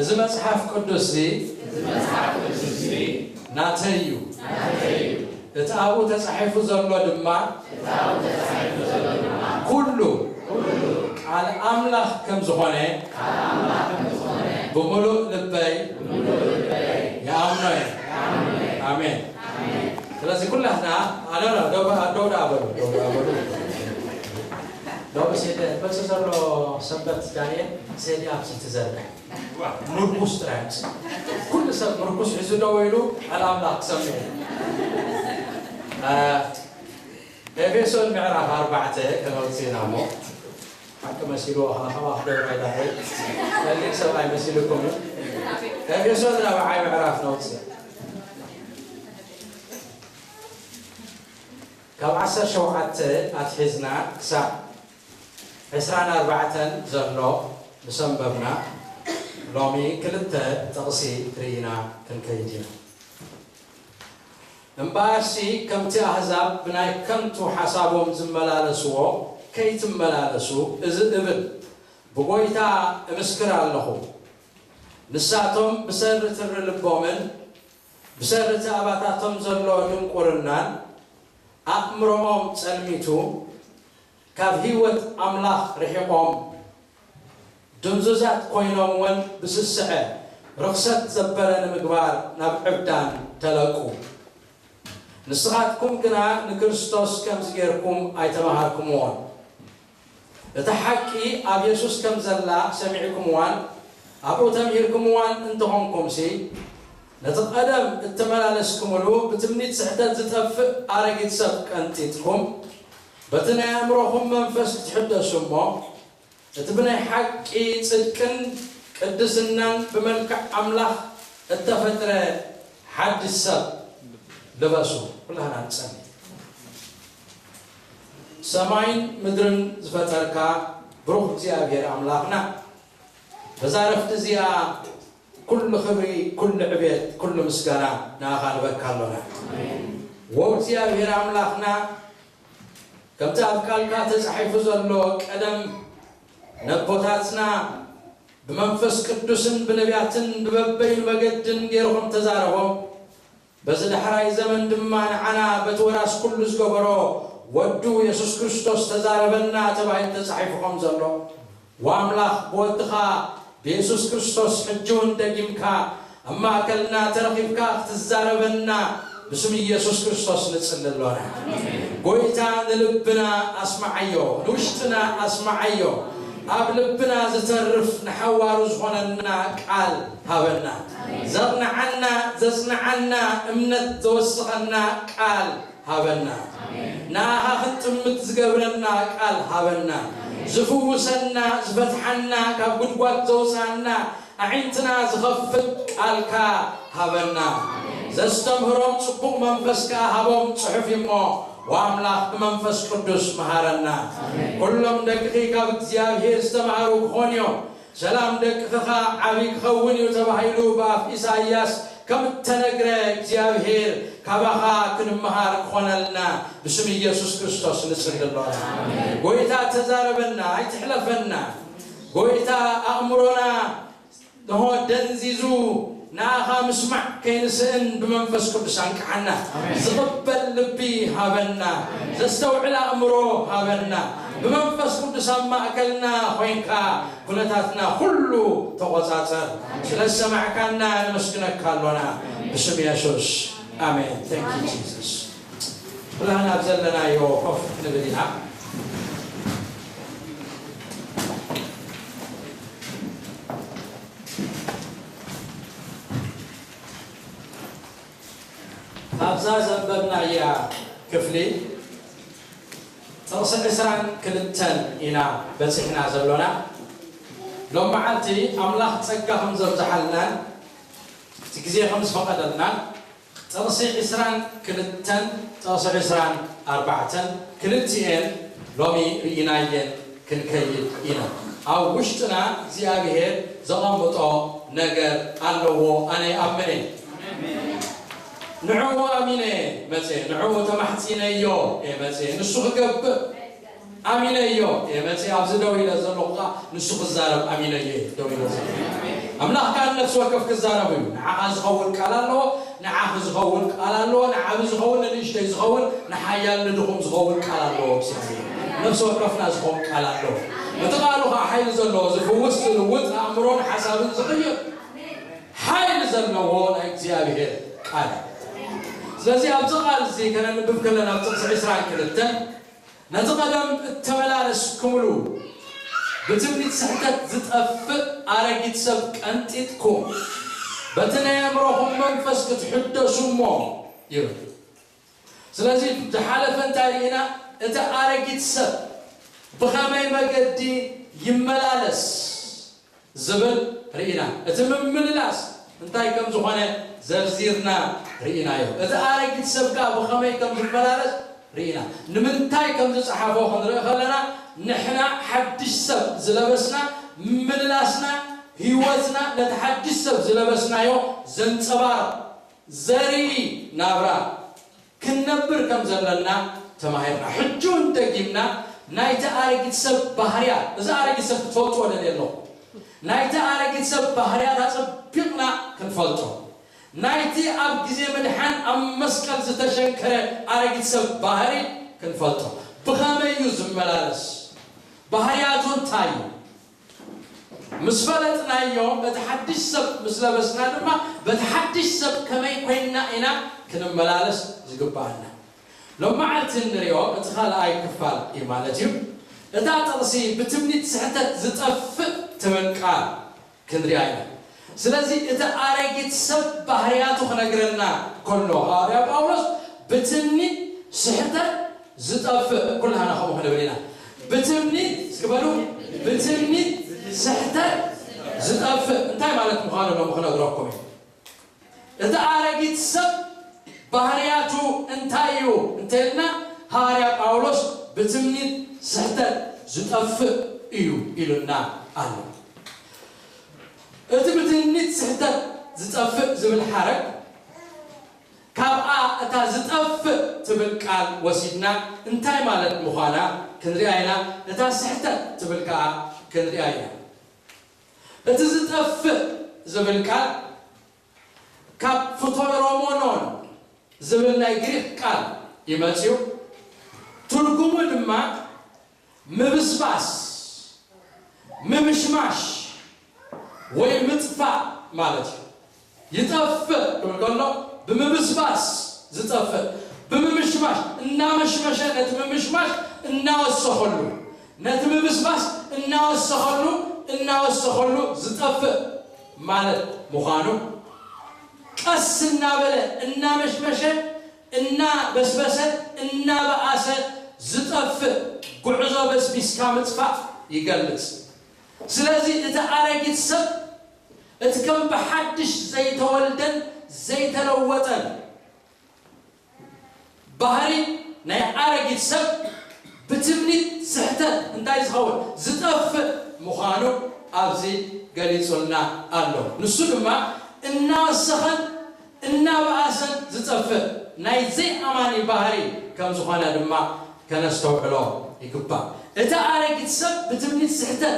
እዚ መጽሓፍ ቅዱስ እዚ ናተይ እዩ። እቲ ኣብኡ ተጻሒፉ ዘሎ ድማ ኩሉ ቃል ኣምላኽ ከም ዝኾነ ብምሉእ ልበይ ይኣምኖ እየ። ኣሜን። ስለዚ ኩላትና ኣነ ደው ደው ደኣ በሉ፣ ደው ደኣ በሉ። ሎሚ ሴደ መጽእ ዘሎ ሰንበት ዳንኤል ሴዲ ኣብዚ ትዘርግሕ። ምርኩስ ጥራይ ኣምጽእ። ኩሉ ሰብ ምርኩስ ሒዙ ደው ኢሉ ቃል ኣምላኽ ክሰምዕ እዩ። እ፣ ኤፌሶን ምዕራፍ ኣርባዕተ ከነውጽእ ኢና እሞ፣ ሓቂ መሲልዎ ከኣ፣ ከኣ ክገብር ኣይደለኹ። ቀሊል ሰብኣይ መሲልኩም እዩ። ኤፌሶን ራብዓይ ምዕራፍ ነውጽእ። ካብ ዓሰርተ ሸውዓተ ኣትሒዝና ክሳብ ዕስራን ኣርባዕተን ዘሎ ምስ ኣንበብና፣ ሎሚ ክልተ ጥቕሲ ርኢና ክንከይድ ኢና። እምበኣርሲ፣ ከምቲ ኣህዛብ ብናይ ከንቱ ሓሳቦም ዝመላለስዎ ከይትመላለሱ፣ እዚ እብል ብጐይታ እምስክር ኣለኹ። ንሳቶም ብሰሪ ትሪ ልቦምን ብሰሪ እቲ ኣባታቶም ዘሎ ድንቁርናን ኣእምሮኦም ጸልሚቱ፣ ካብ ህይወት ኣምላኽ ርሒቖም፣ ድንዙዛት ኮይኖም እውን ብስስዐ ርኽሰት ዘበለ ንምግባር ናብ ዕብዳን ተለቁ። ንስኻትኩም ግና ንክርስቶስ ከምዚ ጌርኩም ኣይተማሃርኩምዎን። እታ ሓቂ ኣብ የሱስ ከም ዘላ ሰሚዕኩምዋን ኣብኡ ተምሂርኩምዋን እንተኾንኩምሲ፣ ነቲ ቀደም እተመላለስኩምሉ ብትምኒት ስሕተት ዝጠፍእ ኣረጊት ሰብ ቀንጢጥኩም፣ በቲ ናይ ኣእምሮኹም መንፈስ ክትሕደሱ እሞ፣ እቲ ብናይ ሓቂ ጽድቅን ቅድስናን ብመልክዕ ኣምላኽ እተፈጥረ ሓድሽ ሰብ ልበሱ። ኩላህና ንጸሊ። ሰማይን ምድርን ዝፈጠርካ ብሩኽ እግዚኣብሔር ኣምላኽና፣ በዛ ረፍቲ እዚኣ ኩሉ ክብሪ፣ ኩሉ ዕቤት፣ ኩሉ ምስጋና ንኣኻ ንበካ ኣሎና። ወ እግዚኣብሔር ኣምላኽና፣ ከምቲ ኣብ ቃልካ ተጻሒፉ ዘሎ፣ ቀደም ነቦታትና ብመንፈስ ቅዱስን ብነቢያትን ብበበይኑ መገድን ገይርኹም ተዛረቦም፣ በዚ ዳሕራይ ዘመን ድማ ንዓና በቲ ወራስ ኩሉ ዝገበሮ ወዱ የሱስ ክርስቶስ ተዛረበና ተባሂሉ ተጻሒፉ ከም ዘሎ፣ ወኣምላኽ ብወድኻ ብየሱስ ክርስቶስ ሕጂ እውን ደጊምካ ኣብ ማእከልና ተረኺብካ ክትዛረበና ብስም ኢየሱስ ክርስቶስ ንጽሊ ኣሎና። ጐይታ ንልብና ኣስምዓዮ፣ ንውሽጥና ኣስምዓዮ። ኣብ ልብና ዝተርፍ ንሓዋሩ ዝኾነና ቃል ሃበና። ዘቕንዓና፣ ዘጽንዓና፣ እምነት ዘወስኸና ቃል ሃበና። ንኣኻ ክንጥምት ዝገብረና ቃል ሃበና። ዝፍውሰና፣ ዝፈትሓና፣ ካብ ጉድጓድ ዘውፅኣና፣ ኣዒንትና ዝኸፍት ቃልካ ሃበና። ዘስተምህሮም ጽቡቕ መንፈስ ከኣ ሃቦም። ጽሑፍ እሞ፣ ወኣምላኽ ብመንፈስ ቅዱስ መሃረና። ኩሎም ደቅኺ ካብ እግዚኣብሔር ዝተማሃሩ ክኾኑ እዮም። ሰላም ደቅኺ ኸኣ ዓቢ ክኸውን እዩ ተባሂሉ ብኣፍ ኢሳይያስ ከም እተነግረ፣ እግዚኣብሔር ካባኻ ክንመሃር ክኾነልና ብስም ኢየሱስ ክርስቶስ ንጽሊ ኣሎና። ጐይታ ተዛረበና፣ ኣይትሕለፈና። ጐይታ ኣእምሮና ንሆ ደንዚዙ ንኣኻ ምስማዕ ከይንስእን ብመንፈስ ቅዱስ ኣንቅሓና። ዝቕበል ልቢ ሃበና። ዘስተውዕል ኣእምሮ ሃበና። ብመንፈስ ቅዱስ ኣብ ማእከልና ኮይንካ ኩነታትና ኩሉ ተቖጻጸር። ስለ ዝሰማዕካና ነመስግነካ ኣሎና። ብስም የሱስ። ኣሜን። Thank you, Jesus። ኩላህና ኣብ ዘለናዮ ኮፍ ክንብል ኢና። ኣብዛ ዘንበብናያ ክፍሊ ጥቕሲ ዕስራን ክልተን ኢና በጺሕና ዘሎና። ሎም መዓልቲ ኣምላኽ ጸጋ ከም ዘብዝሓልናን እቲ ግዜ ከም ዝፈቐደልናን ጥቕሲ ዕስራን ክልተን ጥቕሲ ዕስራን ኣርባዕተን ክልቲኤን ሎሚ ርኢናየን ክንከይድ ኢና። ኣብ ውሽጥና እግዚኣብሔር ዘቐምጦ ነገር ኣለዎ። ኣነ ይኣምን እየ። ንዕኡ ኣሚነ እየ መጽየ፣ ንዕኡ ተማሕጺነዮ እየ መጽየ፣ ንሱ ክገብር ኣሚነዮ እየ መጽየ። ኣብዚ ደው ኢለ ዘለኹ ከኣ ንሱ ክዛረብ ኣሚነዮ እየ ደው ኢለ ዘለኹ። ኣምላኽ ከኣ ንነፍሲ ወከፍ ክዛረብ እዩ። ንዓኻ ዝኸውን ቃል ኣለዎ፣ ንዓኺ ዝኸውን ቃል ኣለዎ፣ ንዓቢ ዝኸውን፣ ንንእሽተይ ዝኸውን፣ ንሓያል ንድኹም ዝኸውን ቃል ኣለዎ እግዚኣብሔር። ነፍሲ ወከፍና ዝኸውን ቃል ኣለዎ። እቲ ቃሉ ከኣ ሓይሊ ዘለዎ፣ ዝፍውስ፣ ዝልውጥ፣ ኣእምሮን ሓሳብን ዝቕይር ሓይሊ ዘለዎ ናይ እግዚኣብሔር ቃል እዩ። ስለዚ ኣብዚ ቃል እዚ ከነንብብ ከለና ኣብ ጥቕሲ ዕስራን ክልተን ነቲ ቀደም እተመላለስኩምሉ ብትምኒት ስሕተት ዝጠፍእ ኣረጊት ሰብ ቀንጢጥኩም በቲ ናይ ኣእምሮኹም መንፈስ ክትሕደሱ እሞ ይብል። ስለዚ ዝሓለፈ እንታይ ርኢና? እቲ ኣረጊት ሰብ ብኸመይ መገዲ ይመላለስ ዝብል ርኢና። እቲ ምምልላስ እንታይ ከም ዝኾነ ዘርዚርና ርኢናዮ። እቲ ኣረጊት ሰብ ከኣ ብኸመይ ከም ዝመላለስ ርኢና። ንምንታይ ከም ዝጸሓፎ ክንርኢ ከለና፣ ንሕና ሓድሽ ሰብ ዝለበስና፣ ምምልላስና፣ ህይወትና ነቲ ሓድሽ ሰብ ዝለበስናዮ ዘንጸባርቕ፣ ዘርኢ ናብራ ክንነብር ከም ዘለና ተማሂርና። ሕጂ እውን ደጊምና ናይቲ ኣረጊት ሰብ ባህርያት፣ እዚ ኣረጊት ሰብ ክትፈልጥዎ ደልየ ኣለኹ። ናይቲ ኣረጊት ሰብ ባህርያት ኣጸቢቕና ክንፈልጦ፣ ናይቲ ኣብ ግዜ ምድሓን ኣብ መስቀል ዝተሸንከረ ኣረጊት ሰብ ባህሪ ክንፈልጦ። ብኸመይ እዩ ዝመላለስ? ባህርያቱ እንታይ እዩ? ምስ ፈለጥናዮ፣ በቲ ሓድሽ ሰብ ምስ ለበስና ድማ፣ በቲ ሓድሽ ሰብ ከመይ ኮይንና ኢና ክንመላለስ ዝግብኣና? ሎም መዓልቲ እንሪኦ እቲ ካልኣይ ክፋል እዩ ማለት እዩ። እታ ጥቕሲ ብትምኒት ስሕተት ዝጠፍእ ትብል ቃል ክንሪኣ ኢና። ስለዚ እቲ ኣረጊት ሰብ ባህርያቱ ክነግረና ከሎ ሃዋርያ ጳውሎስ ብትምኒት ስሕተት ዝጠፍእ፣ ኩላህና ከምኡ ክንብል ኢና። ብትምኒት እስኪ በሉ፣ ብትምኒት ስሕተት ዝጠፍእ እንታይ ማለት ምዃኑ ሎም ክነግረኩም እዩ። እቲ ኣረጊት ሰብ ባህርያቱ እንታይ እዩ እንተልና፣ ሃዋርያ ጳውሎስ ብትምኒት ስሕተት ዝጠፍእ እዩ ኢሉና ኣሎ። እቲ ብትምኒት ስሕተት ዝጠፍእ ዝብል ሓረግ ካብኣ እታ ዝጠፍእ ትብል ቃል ወሲድና እንታይ ማለት ምዃና ክንሪኣ ኢና። እታ ስሕተት ትብል ከኣ ክንሪኣ ኢና። እቲ ዝጠፍእ ዝብል ቃል ካብ ፍቶይሮሞኖን ዝብል ናይ ግሪክ ቃል ይመጽኡ። ትርጉሙ ድማ ምብስባስ፣ ምምሽማሽ ወይ ምጥፋእ ማለት እዩ። ይጠፍእ ክብል ከሎ ብምብስባስ ዝጠፍእ፣ ብምምሽማሽ፣ እናመሽመሸ ነቲ ምምሽማሽ እናወሰኸሉ፣ ነቲ ምብስባስ እናወሰኸሉ፣ እናወሰኸሉ ዝጠፍእ ማለት ምዃኑ፣ ቀስ እናበለ እናመሽመሸ እናበስበሰ እናበኣሰ ዝጠፍእ ጉዕዞ በስቢስካ ምጥፋእ ይገልጽ። ስለዚ እቲ ኣረጊት ሰብ እቲ ከም ብሓድሽ ዘይተወልደን ዘይተለወጠን ባህሪ ናይ ኣረጊት ሰብ ብትምኒት ስሕተት እንታይ ዝኸውን ዝጠፍእ ምዃኑ ኣብዚ ገሊጹልና ኣሎ። ንሱ ድማ እናወሰኸን እናበኣሰን ዝጠፍእ ናይ ዘይኣማኒ ባህሪ ከም ዝኾነ ድማ ከነስተውዕሎ ይግባእ። እቲ ኣረጊት ሰብ ብትምኒት ስሕተት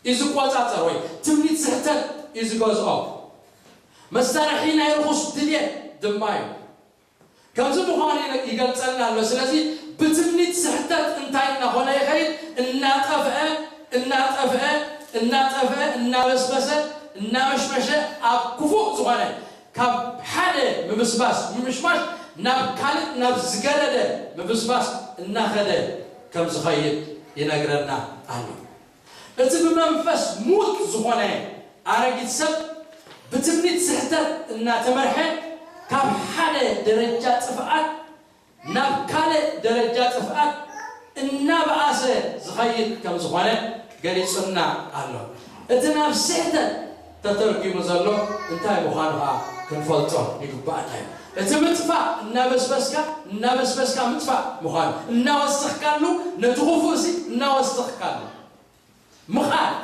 እዩ ዝቆጻጸር ወይ ትምኒት ስሕተት እዩ ዝገዝኦ። መሳርሒ ናይ ርኹስ ድልየት ድማ እዩ። ከምዚ ምዃኑ ይነ- ይገልጸልና ኣሎ። ስለዚ ብትምኒት ስሕተት እንታይ እናኾነ ይኸይድ? እናጠፍአ፣ እናጠፍአ፣ እናጠፍአ፣ እናበስበሰ፣ እናመሽመሸ ኣብ ክፉእ ዝኾነ ካብ ሓደ ምብስባስ ምምሽማሽ ናብ ካልእ ናብ ዝገደደ ምብስባስ እናኸደ ከም ዝኸይድ ይነግረና ኣሎ። እቲ ብመንፈስ ሙት ዝኾነ ኣረጊት ሰብ ብትምኒት ስሕተት እናተመርሐ ካብ ሓደ ደረጃ ጥፍኣት ናብ ካልእ ደረጃ ጥፍኣት እናበኣሰ ዝኸይድ ከም ዝኾነ ገሊጹና ኣሎ። እቲ ናብ ስሕተት ተተርጒሙ ዘሎ እንታይ ምዃኑ ኸዓ ክንፈልጦ ይግባኣና እዩ። እቲ ምጥፋእ እናበስበስካ እናበስበስካ ምጥፋእ ምዃኑ፣ እናወሰኽካሉ ነቲ ክፉእሲ እናወሰኽካሉ ምኻድ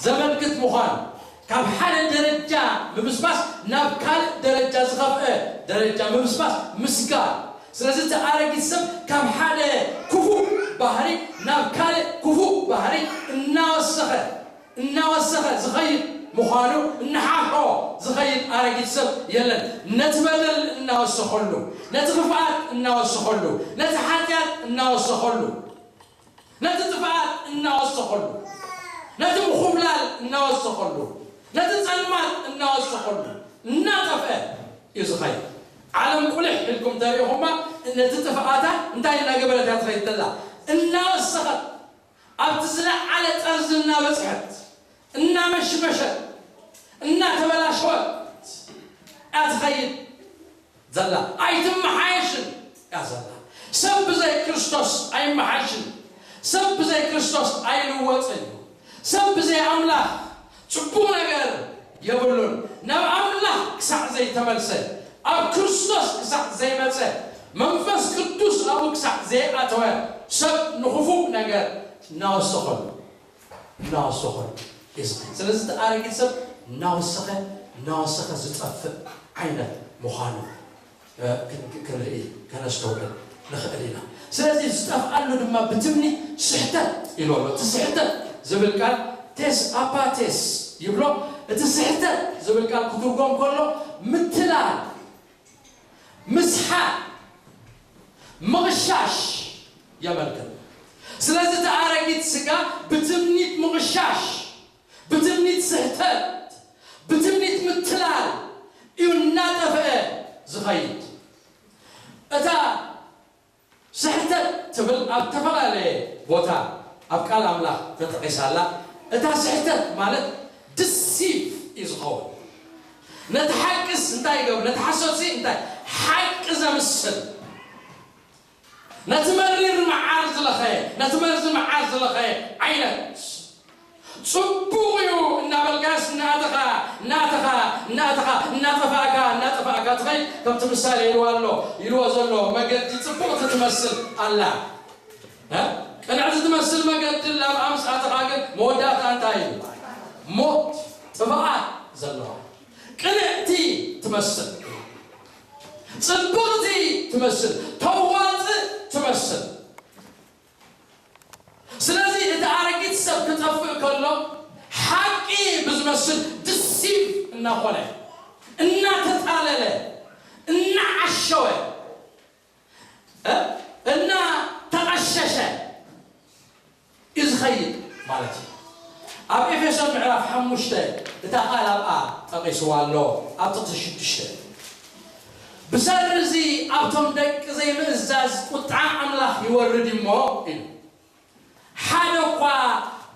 ዘመልክት ምዃኑ፣ ካብ ሓደ ደረጃ ምብስባስ ናብ ካልእ ደረጃ ዝኸፍአ ደረጃ ምብስባስ ምስጋር። ስለዚ እቲ ኣረጊት ሰብ ካብ ሓደ ክፉእ ባህሪ ናብ ካልእ ክፉእ ባህሪ እናወሰኸ እናወሰኸ ዝኸይድ ምዃኑ እናሓሾ ዝኸይድ ኣረጊት ሰብ የለን። ነቲ በደል እናወሰኸሉ፣ ነቲ ክፍኣት እናወሰኸሉ፣ ነቲ ሓጢኣት እናወሰኸሉ፣ ነቲ ጥፍኣት እናወሰኸሉ፣ ነቲ ምኹብላል እናወሰኸሉ፣ ነቲ ጸልማት እናወሰኸሉ፣ እናጠፍአ እዩ ዝኸይድ። ዓለም ቁልሕ ኢልኩም ተሪእኹማ፣ ነቲ ጥፍኣታ እንታይ እናገበረት እያ ትኸይድ ዘላ? እናወሰኸት፣ ኣብቲ ዝለዓለ ጠርዚ እናበጽሐት፣ እናመሽመሸት፣ እናተበላሸወት እያ ትኸይድ ዘላ። ኣይትመሓየሽን እያ ዘላ። ሰብ ብዘይ ክርስቶስ ኣይመሓይሽን። ሰብ ብዘይ ክርስቶስ ኣይልወጥን እዩ። ሰብ ብዘይ ኣምላኽ ጽቡቕ ነገር የብሉን። ናብ ኣምላኽ ክሳዕ ዘይተመልሰ፣ ኣብ ክርስቶስ ክሳዕ ዘይመጸ፣ መንፈስ ቅዱስ ኣብኡ ክሳዕ ዘይኣተወ፣ ሰብ ንኽፉእ ነገር እናወሰኸሉ፣ እናወሰኸሉ እዩ ዝኸይድ። ስለዚ እቲ ኣረጊት ሰብ እናወሰኸ፣ እናወሰኸ ዝጠፍእ ዓይነት ምዃኑ፣ እ፣ ክን-፣ ክንርኢ፣ ከነስተውዕል ንኽእል ኢና። ስለዚ ዝጠፍኣሉ ድማ ብትምኒት ስሕተት ኢሉ ኣሎ። እቲ ስሕተት ዝብል ቃል ቴስ ኣፓቴስ ይብሎ። እቲ ስሕተት ዝብል ቃል ክትርጎም ከሎ ምትላል፣ ምስሓት፣ ምቕሻሽ የመልክት። ስለዚ እቲ ኣረጊት ስጋ ብትምኒት ምቕሻሽ፣ ብትምኒት ስሕተት፣ ብትምኒት ምትላል እዩ እናጠፍአ ዝኸይድ። እታ ስሕተት ትብል ኣብ ዝተፈላለየ ቦታ ኣብ ቃል ኣምላኽ ተጠቒሳ ኣላ። እታ ስሕተት ማለት ድሲቭ እዩ ዝኸውን። ነቲ ሓቅስ እንታይ ይገብር? ነቲ ሓሶትሲ እንታይ? ሓቂ ዘምስል። ነቲ መሪር መዓር ዝለኸየ፣ ነቲ መርዚ መዓር ዝለኸየ ዓይነት። ጽቡቕ እዩ እናበልካስ እናኣተኻ፣ እናኣተኻ፣ እናኣተኻ፣ እናጠፋእካ፣ እናጠፋእካ ትኸይድ። ከምቲ ምሳሌ ኢልዋ ኣሎ፣ ኢልዎ ዘሎ መገዲ ጽቡቕቲ ትመስል ኣላ። እ? ቅንዕቲ ትመስል መገዲ ናብ ምስ ኣተኻ ግን መወዳእታ እንታይ እዩ? ሞት፣ ጥፍኣት ዘለዋ። ቅንዕቲ ትመስል፣ ጽብቕቲ ትመስል፣ ተዋጽእ ትመስል። ስለዚ እቲ ኣረጊት ሰብ ክጠፍእ ከሎ ሓቂ ብዝመስል ድሲቭ እናኾነ፣ እናተታለለ፣ እናዓሸወ፣ እ? እናተቐሸሸ እዩ ዝኸይድ ማለት እዩ። ኣብ ኤፌሶን ምዕራፍ ሓሙሽተ እታ ቃል ኣብኣ ጠቒስዋ ኣሎ፣ ኣብ ጥቕሲ ሽዱሽተ። "ብሰሪ እዚ ኣብቶም ደቂ ዘይምእዛዝ ቁጥዓ ኣምላኽ ይወርድ እሞ" ኢሉ። "ሓደ እኳ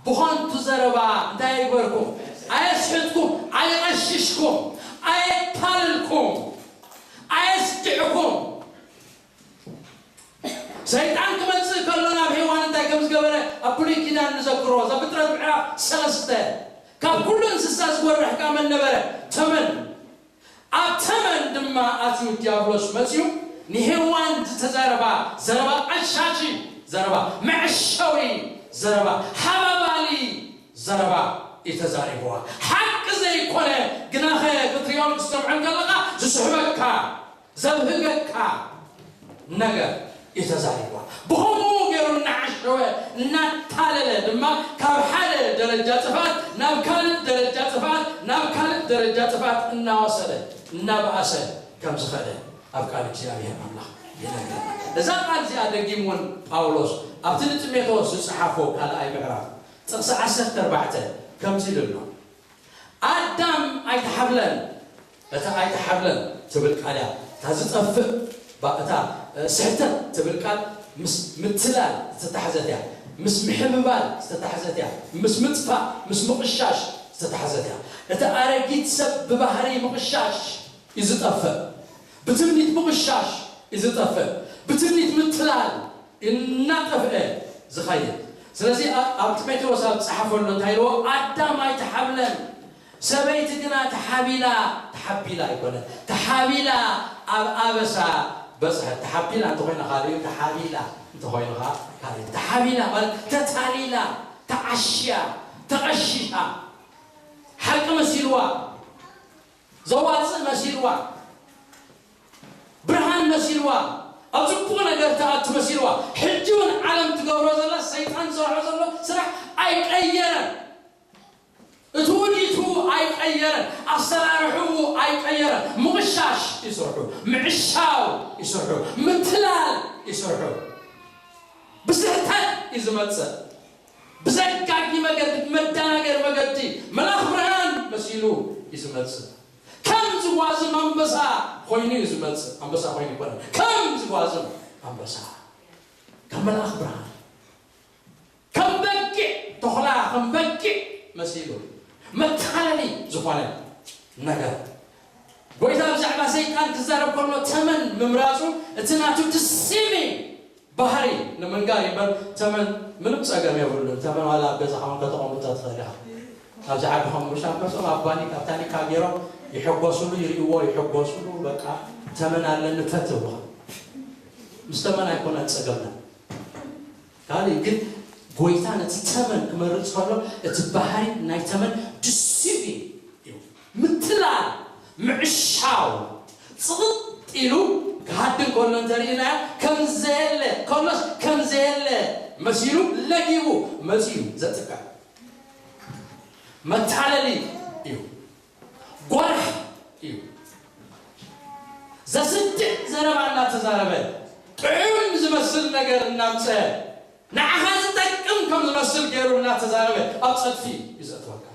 ብኸንቱ ዘረባ እንታይ ኣይግበርኩም? ኣየስሕትኩም፣ ኣይቐሽሽኩም፣ ኣየታልልኩም፣ ኣየስድዕኩም።" ሰይጣን ክመጽእ ከሎ ናብ ሄዋን እንታይ ከም ዝገበረ ኣብ ብሉይ ኪዳን ንዘክሮ፣ ዘፍጥረት ምዕራፍ ሰለስተ። "ካብ ኩሉ እንስሳ ዝጎርሕ ከኣ መን ነበረ? ተመን። ኣብ ተመን ድማ ኣትዩ ዲያብሎስ መጺኡ ንሄዋን ዝተዛረባ ዘረባ፣ ቀሻሺ ዘረባ፣ መዕሸዊ ዘረባ፣ ሓባባሊ ዘረባ እዩ ተዛሪብዋ። ሓቂ ዘይኮነ ግናኸ ክትሪኦን ክትሰምዖን ከለኻ ዝስሕበካ፣ ዘብህገካ ነገር እዩ ተዛሪብዋ። ብኸምኡ ገይሩ እናዓሸወ፣ እናታለለ ድማ ካብ ሓደ ደረጃ ጥፍኣት ናብ ካልእ ደረጃ ጥፍኣት፣ ናብ ካልእ ደረጃ ጥፍኣት እናወሰደ፣ እናበኣሰ ከም ዝኸደ ኣብ ቃል እግዚኣብሔር ኣምላኽ ይነግረና። እዛ ቃል እዚኣ ደጊም እውን ጳውሎስ ኣብቲ ንጢሞቴዎስ ዝጸሓፎ ካልኣይ ምዕራፍ ጥቕሲ ዓሰርተ ኣርባዕተ ከምዚ ኢሉ ኣሎ። ኣዳም ኣይተሓብለን። እታ ኣይተሓብለን ትብል ቃል እያ። እታ ዝጠፍእ፣ ባ-፣ እታ፣ እ፣ ስሕተት ትብል ቃል ምስ ምትላል ዝተታሕዘት እያ። ምስ ምሕብባል ዝተታሕዘት እያ። ምስ ምጥፋእ፣ ምስ ምቕሻሽ ዝተታሕዘት እያ። እቲ ኣረጊት ሰብ ብባህሪ ምቕሻሽ እዩ ዝጠፍእ። ብትምኒት ምቕሻሽ እዩ ዝጠፍእ። ብትምኒት ምትላል እናጠፍአ ዝኸይድ። ስለዚ ኣ-፣ ኣብ ጢሞቴዎስ ኣብ ዝጸሓፈሉ እንታይ ኢልዎ? ኣዳም ኣይተሓብለን፣ ሰበይቲ ግና ተሓቢላ፣ ተሓቢላ ኣይኮነ፣ ተሓቢላ ኣብ ኣበሳ በጽሐት። ተሓቢላ እንተኾይና ካልእ እዩ፣ ተሓቢላ እንተኾይኑ ኸዓ ካልእ እዩ። ተሓቢላ ማለት ተታሊላ፣ ተዓሽያ፣ ተቐሺሻ፣ ሓቂ መሲልዋ፣ ዘዋጽእ መሲልዋ፣ ብርሃን መሲልዋ፣ ኣብ ጽቡቕ ነገር ትኣቱ መሲልዋ። ሕጂ እውን ዓለም ትገብሮ ዘላ፣ ሰይጣን ዝሰርሖ ዘሎ ስራሕ ኣይቀየረን። እቲ ውዲቱ ኣይ-፣ ኣይቀየረን፣ ኣሰራርሕኡ ኣይቀየረን። ምቕሻሽ ይሰርሑ፣ ምዕሻው ይሰርሑ፣ ምትላል ይሰርሑ። ብስሕተት እዩ ዝመጽእ። ብዘጋጊ መገዲ፣ ብመደናገሪ መገዲ መልኣኽ ብርሃን መሲሉ እዩ ዝመጽእ። ከም ዝጓዝም ኣንበሳ ኮይኑ እዩ ዝመጽእ። ኣንበሳ ኮይኑ ይኮነ፣ ከም ዝጓዝም ኣንበሳ፣ ከም መልኣኽ ብርሃን፣ ከም በጊዕ፣ ተኹላ ከም በጊዕ መሲሉ መታለሊ ዝኾነ ነገር። ጎይታ ብዛዕባ ሰይጣን ክዛረብ ከሎ ተመን ምምራጹ፣ እቲ ናቱ ዲሲቪንግ ባህሪ ንምንጋር እምበር፣ ተመን ምንም ጸገም የብሉን። ተመን ዋላ ኣብ ገዛኻ እውን ከተቐምጦ ትኽእል ኢኻ። ኣብዚ ዓድኹም ምሽ ኣንበሶም ኣብ ባኒካ፣ ኣብ ታኒካ ገይሮም ይሕጎሱሉ፣ ይርእይዎ፣ ይሕጎሱሉ። በቃ ተመን ኣለኒ ተትብኻ፣ ምስ ተመን ኣይኮነን ጸገምና። ካልእ ግን ጎይታ ነቲ ተመን ክመርጽ ከሎ፣ እቲ ባህሪ ናይ ተመን ዲሲቪንግ እዩ። ምትላል፣ ምዕሻው፣ ጽቕጥ ኢሉ ክሃድም ከሎ እንተርኢናዮ፣ ከም ዘየለ፣ ከሎስ ከም ዘየለ መሲሉ ለጊቡ መጺኡ ዘጥቅዕ መታለሊ እዩ። ጓርሕ እዩ። ዘስድዕ ዘረባ እናተዛረበ፣ ጥዑም ዝመስል ነገር እናምጸ፣ ንዓኻ ዝጠቅም ከም ዝመስል ገይሩ እናተዛረበ ኣብ ጸድፊ እዩ ዘእትወካ።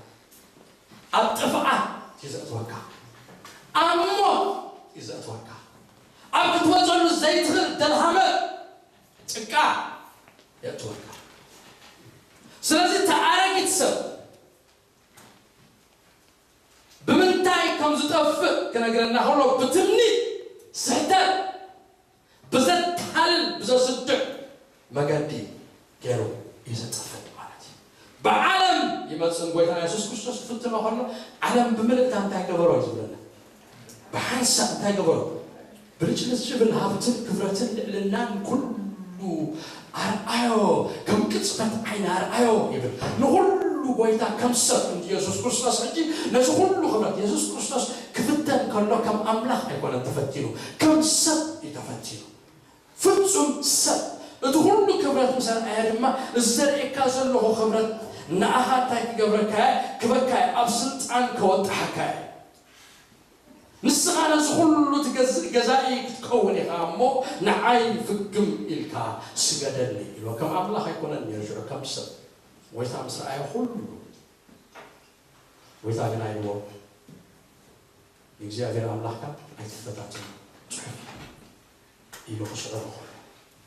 ኣብ ጥፍኣት እዩ ዘእትወካ። ኣብ ሞት እዩ ዘእትወካ። ኣብ ክትወጸሉ ዘይትኽእል ደልሃመ ጭቃ የእትወካ። ስለዚ እቲ ኣረጊት ሰብ ብምንታይ ከም ዝጠፍእ ክነግረና ከሎ፣ ብትምኒት፣ ስሕተት፣ ብዘታልል፣ ብዘስድዕ መገዲ ገይሩ እዩ ዘጥፍእ ማለት እዩ። ብዓለም ይመጽእ፣ ንጎይታና የሱስ ክርስቶስ ክፍትኖ ከሎ፣ ዓለም ብምልእታ እንታይ ገበሮ እዩ ዝብለና? ብሓንሳእ እንታይ ገበሮ? ብልጭልጭ ዝብል ሃብትን ክብረትን ልዕልናን ኩሉ ኣርኣዮ፣ ከም ቅጽበት ዓይኒ ኣርኣዮ ይብል። ንኹሉ ጎይታ ከም ሰብ እንጂ የሱስ ክርስቶስ ሕጂ ነዚ ኩሉ ክብረት፣ የሱስ ክርስቶስ ክፍተን ከሎ ከም ኣምላኽ ኣይኮነን ተፈቲኑ፣ ከም ሰብ እዩ ተፈቲኑ። ፍጹም ሰብ። እቲ ኩሉ ክብረት ምስ ኣርኣየ ድማ፣ እዚ ዘርእየካ ዘለኹ ክብረት ንኣኻ እንታይ ክገብረካ እየ? ክበካ እየ፣ ኣብ ስልጣን ከወጣሓካ እየ። ንስኻ ነዚ ኩሉ ትገዝእ ገዛኢ ክትከውን ኢኻ እሞ፣ ንዓይ ፍግም ኢልካ ስገደኒ ኢልዎ። ከም ኣምላኽ ኣይኮነን ነይሩ ሽዑ፣ ከም ሰብ። ጎይታ ምስ ረኣዮ ኩሉ፣ ጎይታ ግና ኢልዎ፣ ንእግዚኣብሔር ኣምላኽካ ኣይትፈታተኑ፣ ጽሑፍ ኢሉ ክስዕሮ ከሎ፣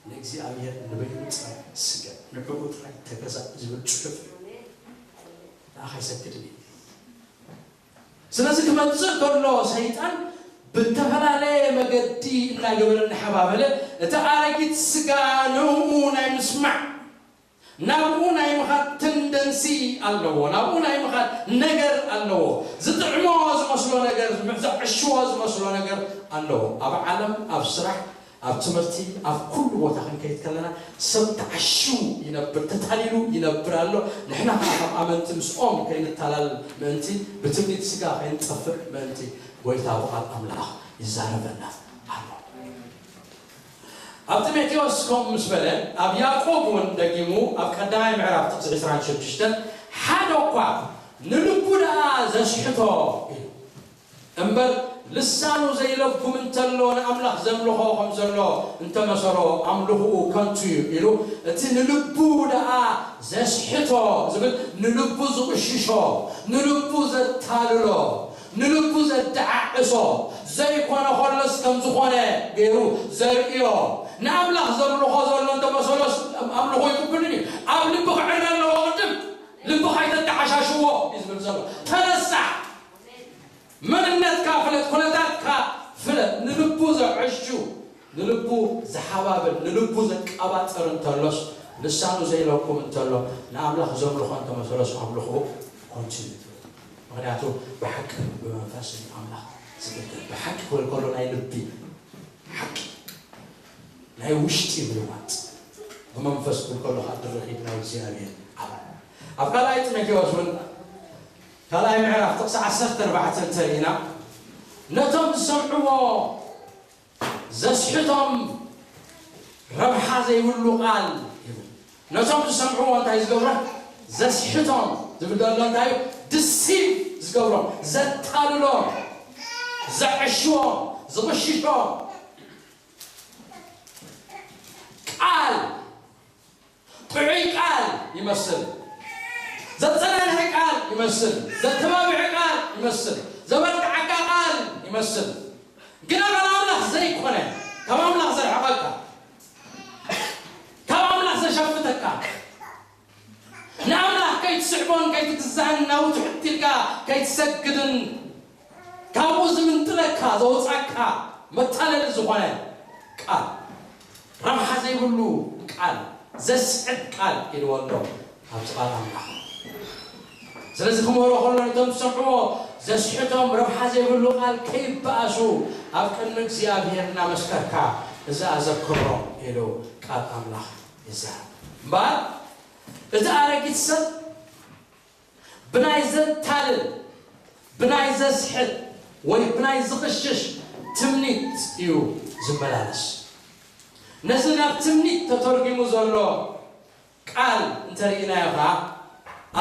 ንእግዚኣብሔር ንበይኑ ጥራይ ስገድ፣ ንዕኡ ጥራይ ተገዛእ ዝብል ጽሑፍ ንኣኻ ኣይሰግድን እዩ። ስለዚ ክመጽእ ከሎ ሰይጣን ብተፈላለየ መገዲ እናገበረ እናሓባበለ፣ እቲ ኣረጊት ስጋ ንእኡ ናይ ምስማዕ፣ ናብኡ ናይ ምኻድ ተንደንሲ ኣለዎ፣ ናብኡ ናይ ምኻድ ነገር ኣለዎ። ዝጥዕሞ ዝመስሎ ነገር፣ ዘዕሽዎ ዝመስሎ ነገር ኣለዎ። ኣብ ዓለም፣ ኣብ ስራሕ፣ ኣብ ትምህርቲ፣ ኣብ ኩሉ ቦታ ክንከይድ ከለና ሰብ ተዓሽዉ ይነብር፣ ተታሊሉ ይነብር ኣሎ። ንሕና ኸዓ ከም ኣመንቲ ምስኦም ከይንታላል ምእንቲ ብትምኒት ስጋ ከይንጠፍእ ምእንቲ ጎይታ ብቓል ኣምላኽ ይዛረበና ኣሎ። ኣብ ጢሞቴዎስ ከምኡ ምስ በለ፣ ኣብ ያዕቆብ እውን ደጊሙ ኣብ ቀዳማይ ምዕራፍ ጥቕሲ ዕስራን ሽዱሽተን፣ ሓደ እኳ ንልቡ ደኣ ዘስሕቶ ኢሉ እምበር፣ ልሳኑ ዘይለጉም እንተሎ ንኣምላኽ ዘምልኾ ከም ዘሎ እንተመሰሎ ኣምልኽኡ ከንቱ እዩ ኢሉ፣ እቲ ንልቡ ደኣ ዘስሕቶ ዝብል ንልቡ ዝቕሽሾ፣ ንልቡ ዘታልሎ፣ ንልቡ ዘደዓዕሶ ዘይኮነ ከሎስ ከም ዝኾነ ገይሩ ዘርእዮ፣ ንኣምላኽ ዘምልኾ ዘሎ እንተመሰሎስ ኣምልኾ ይቅብልን እዩ። ኣብ ልቢ ክዕረ ኣለዎ። ቅድም ልብኻ ኣይተተዓሻሽዎ እዩ ዝብል ዘሎ። ተነሳሕ። መንነትካ ፍለጥ፣ ኩነታትካ ፍለጥ። ንልቡ ዘዕሹ፣ ንልቡ ዝሓባብል፣ ንልቡ ዘቀባጥር እንተሎስ፣ ልሳኑ ዘይለኩም እንተሎ፣ ንኣምላኽ ዘምልኾ እንተመሰሎስ፣ ኣምልኾ ኮንቲኒ ትብል። ምኽንያቱ ብሓቂ ብመንፈስ ኣምላኽ ዝግበር። ብሓቂ ክብል ከሎ ናይ ልቢ ሓቂ፣ ናይ ውሽጢ ምልዋጥ፣ ብመንፈስ ክብል ከሎ ከዓ ድርኺት ናይ እግዚኣብሔር ኣባል። ኣብ ካልኣይ ጢሞቴዎስ እውን ካልኣይ ምዕራፍ ጥቕሲ ዓሰርተ ኣርባዕተ እንተርኢና፣ ነቶም ዝሰምዕዎ ዘስሕቶም ረብሓ ዘይብሉ ቃል ይብል። ነቶም ዝሰምዕዎ እንታይ ዝገብሮ? ዘስሕቶም ዝብል ዘሎ እንታይ እዩ? ድሲቭ ገብሮም፣ ዘታልሎም፣ ዘዕሽዎም፣ ዝቕሽሾም ቃል፣ ጥዑይ ቃል ይመስል፣ ዘጸናንዐ ቃል ይመስል፣ ዘተባብዐ ቃል ይመስል፣ ዘበርትዓካ ቃል ይመስል። ግና ቃል ኣምላኽ ዘይኮነ፣ ካብ ኣምላኽ ዘርሕቐካ፣ ካብ ኣምላኽ ዘሸፍተካ፣ ንኣምላኽ ከይትስዕቦን ከይትግዛእን፣ ናብኡ ትሕት ኢልካ ከይትሰግድን፣ ካብኡ ዝምንጥለካ፣ ዘውጻካ መታለሊ ዝኾነ ቃል፣ ረብሓ ዘይብሉ ቃል፣ ዘስሕት ቃል ኢልዎ ኣሎ ኣብዚ ቃል ኣምላኽ። ስለዚ ክምህሮ ከሎ ነቶም ዝሰምዕዎ ዘስሕቶም ረብሓ ዘይብሉ ቃል ከይበኣሱ ኣብ ቅድሚ እግዚኣብሔር እናመስከርካ እዚ ኣዘክሮም ኢሉ ቃል ኣምላኽ ይዛረብ። እምበኣር እቲ ኣረጊት ሰብ ብናይ ዘታልል፣ ብናይ ዘስሕት ወይ ብናይ ዝቕሽሽ ትምኒት እዩ ዝመላለስ። ነዚ ናብ ትምኒት ተተርጒሙ ዘሎ ቃል እንተርኢናዮ ኸዓ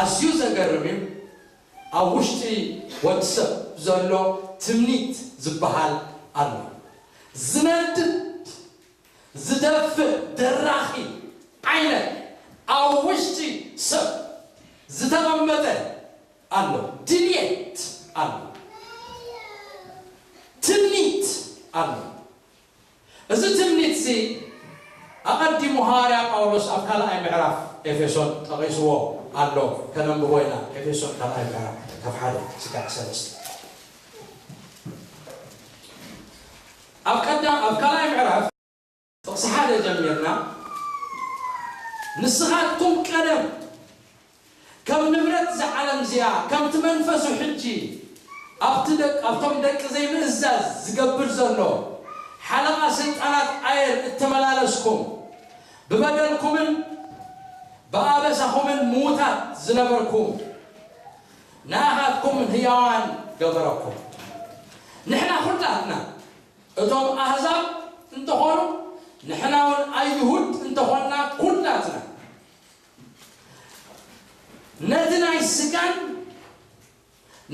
ኣዝዩ ዘገርም እዩ። ኣብ ውሽጢ ወዲ ሰብ ዘሎ ትምኒት ዝበሃል ኣሎ። ዝነድድ፣ ዝደፍእ፣ ደራኺ ዓይነት ኣብ ውሽጢ ሰብ ዝተቐመጠ ኣሎ። ድልየት ኣሎ። ትምኒት ኣሎ። እዚ ትምኒት እዚ ኣቐዲሙ ሃዋርያ ጳውሎስ ኣብ ካልኣይ ምዕራፍ ኤፌሶን ጠቒስዎ ኣሎ። ከነንብቦ ኢና። ኤፌሶን ካልኣይ ምዕራፍ ካብ ሓደ ስጋዕ ሰለስተ። ኣብ ቀዳም፣ ኣብ ካልኣይ ምዕራፍ ጥቕሲ ሓደ ጀሚርና፣ ንስኻትኩም ቀደም ከም ንብረት እዛ ዓለም እዚኣ፣ ከምቲ መንፈሱ ሕጂ ኣብቲ ደቅ-፣ ኣብቶም ደቂ ዘይምእዛዝ ዝገብር ዘሎ ሓለቓ ሰይጣናት ኣየር እተመላለስኩም፣ ብበደልኩምን ብኣበሳኹምን ምዉታት ዝነበርኩም፣ ንኣኻትኩም ህያዋን ገበረኩም። ንሕና ኩላትና፣ እቶም ኣህዛብ እንተኾኑ፣ ንሕና እውን ኣይሁድ እንተኾንና፣ ኩላትና ነቲ ናይ ስጋን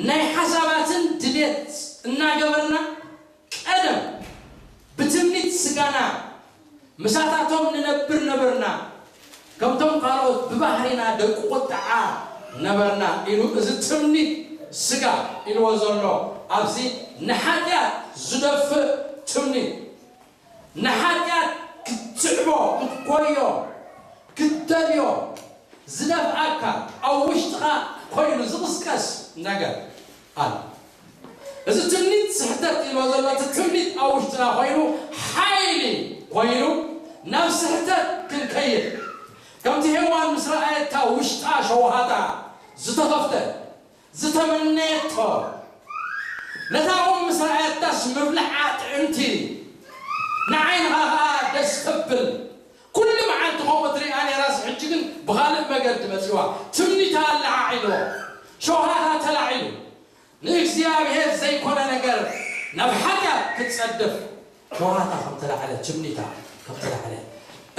ናይ ሓሳባትን ድሌት እናገበርና፣ ቀደም ብትምኒት ስጋና ምሳታቶም ንነብር ነበርና። ከምቶም ካልኦት ብባህሪና ደቂ ቁጥዓ ነበርና ኢሉ፣ እዚ ትምኒት ስጋ ኢልዎ ዘሎ ኣብዚ ንሓጢኣት ዝደፍእ ትምኒት፣ ንሓጢኣት ክትስዕቦ፣ ክትኮዮ፣ ክትደልዮ ዝደፍኣካ፣ ኣብ ውሽጥኻ ኮይኑ ዝቕስቀስ ነገር ኣሎ። እዚ ትምኒት ስሕተት ኢልዎ ዘሎ፣ እቲ ትምኒት ኣብ ውሽጥና ኮይኑ ሓይሊ ኮይኑ ናብ ስሕተት ክንከይድ፣ ከምቲ ሄዋን ምስ ረኣየታ ውሽጣ ሸውሃታ ዝተኸፍተ፣ ዝተመነየቶ፣ ነታ ኦም ምስ ረኣየታስ ምብልዓ ጥዕምቲ፣ ንዓይንኻ ኸኣ ደስ ተብል። ኩሉ መዓልቲ ከምኡ ትሪኣ ነይራስ፣ ሕጂ ግን ብኻልእ መገዲ መጺዋ። ትምኒታ ኣለዓዒልዎ፣ ሸውሃታ ተላዒሉ። ንእግዚኣብሔር ዘይኮነ ነገር ናብ ሓጢኣት ክትጸድፍ ሸውሃታ ከም ተላዕለ፣ ትምኒታ ከም ተላዕለ፣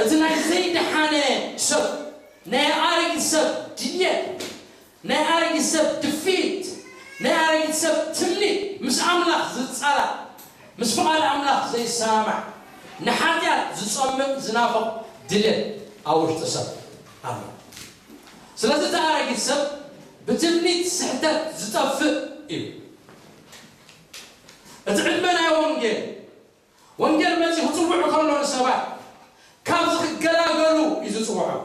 እቲ ናይ ዘይደሓነ ሰብ፣ ናይ ኣረጊት ሰብ ድልየት፣ ናይ ኣረጊት ሰብ ድፍኢት፣ ናይ ኣረጊት ሰብ ትምኒት፣ ምስ ኣምላኽ ዝጻላእ፣ ምስ ፍቓድ ኣምላኽ ዘይሰማማዕ፣ ንሓጢኣት ዝጸምእ ዝናፍቕ ድልየት ኣብ ውሽጢ ሰብ ኣሎ። ስለዚ እቲ ኣረጊት ሰብ ብትምኒት ስሕተት ዝጠፍእ እዩ። እቲ ዕድመ ናይ ወንጌል፣ ወንጌል መጺኡ ክጽውዕ ከሎ ንሰባት ካብዚ ክገላገሉ እዩ ዝጽውዖም።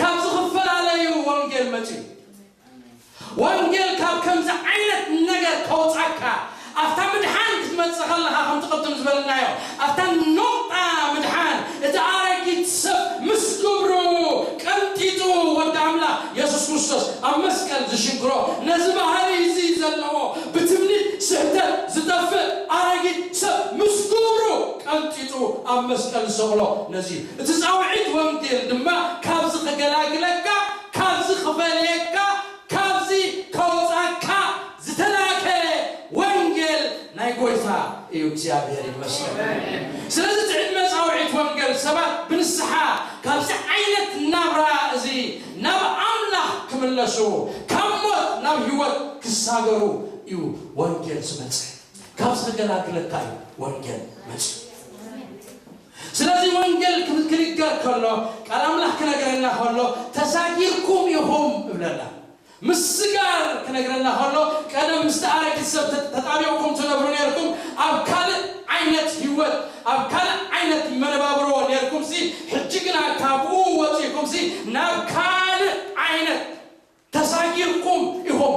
ካብዚ ክፈላለዩ ወንጌል መጺኡ። ወንጌል ካብ ከምዚ ዓይነት ነገር ከውጻካ፣ ኣብታ ምድሓን ክትመጽእ ከለኻ፣ ከምቲ ቅድም ዝበልናዮ፣ ኣብታ ኖቕጣ ምድሓን፣ እቲ ኣረጊት ሰብ ምስ ግብሩ ቀንጢጡ፣ ወዲ ኣምላኽ የሱስ ክርስቶስ ኣብ መስቀል ዝሽግሮ፣ ነዚ ባህሪ እዚ ዘለዎ ብትምኒት ስሕተት ዝጠፍእ ኣረጊት ሰብ ምስ ግብሩ ቀንጢጡ ኣብ መስቀል ዝሰቕሎ ነዚ እዩ። እቲ ጻውዒት ወንጌል ድማ ካብዚ ክገላግለካ፣ ካብዚ ክፈልየካ፣ ካብዚ ከውጻካ ዝተላከ ወንጌል ናይ ጎይታ እዩ። እግዚኣብሔር ይመስገን። ስለዚ እቲ ዕድመ ጻውዒት ወንጌል ሰባት ብንስሓ ካብዚ ዓይነት ናብራ እዚ ናብ ኣምላኽ ክምለሱ፣ ካብ ሞት ናብ ህይወት ክሳገሩ እዩ ወንጌል ዝመጽእ። ካብ ዝገላግለካ እዩ ወንጌል መጽእ። ስለዚ ወንጌል ክብ- ክንገር ከሎ፣ ቃል ኣምላኽ ክነግረና ከሎ፣ ተሳጊርኩም ኢኹም እብለና። ምስጋር ክነግረና ከሎ፣ ቀደም ምስቲ ኣረጊት ሰብ ተ- ተጣቢቕኩም ትነብሩ ነርኩም፣ ኣብ ካልእ ዓይነት ህይወት፣ ኣብ ካልእ ዓይነት መነባብሮ ነርኩም ሲ፣ ሕጂ ግና ካብኡ ወጺእኩም ሲ ናብ ካልእ ዓይነት ተሳጊርኩም ኢኹም፣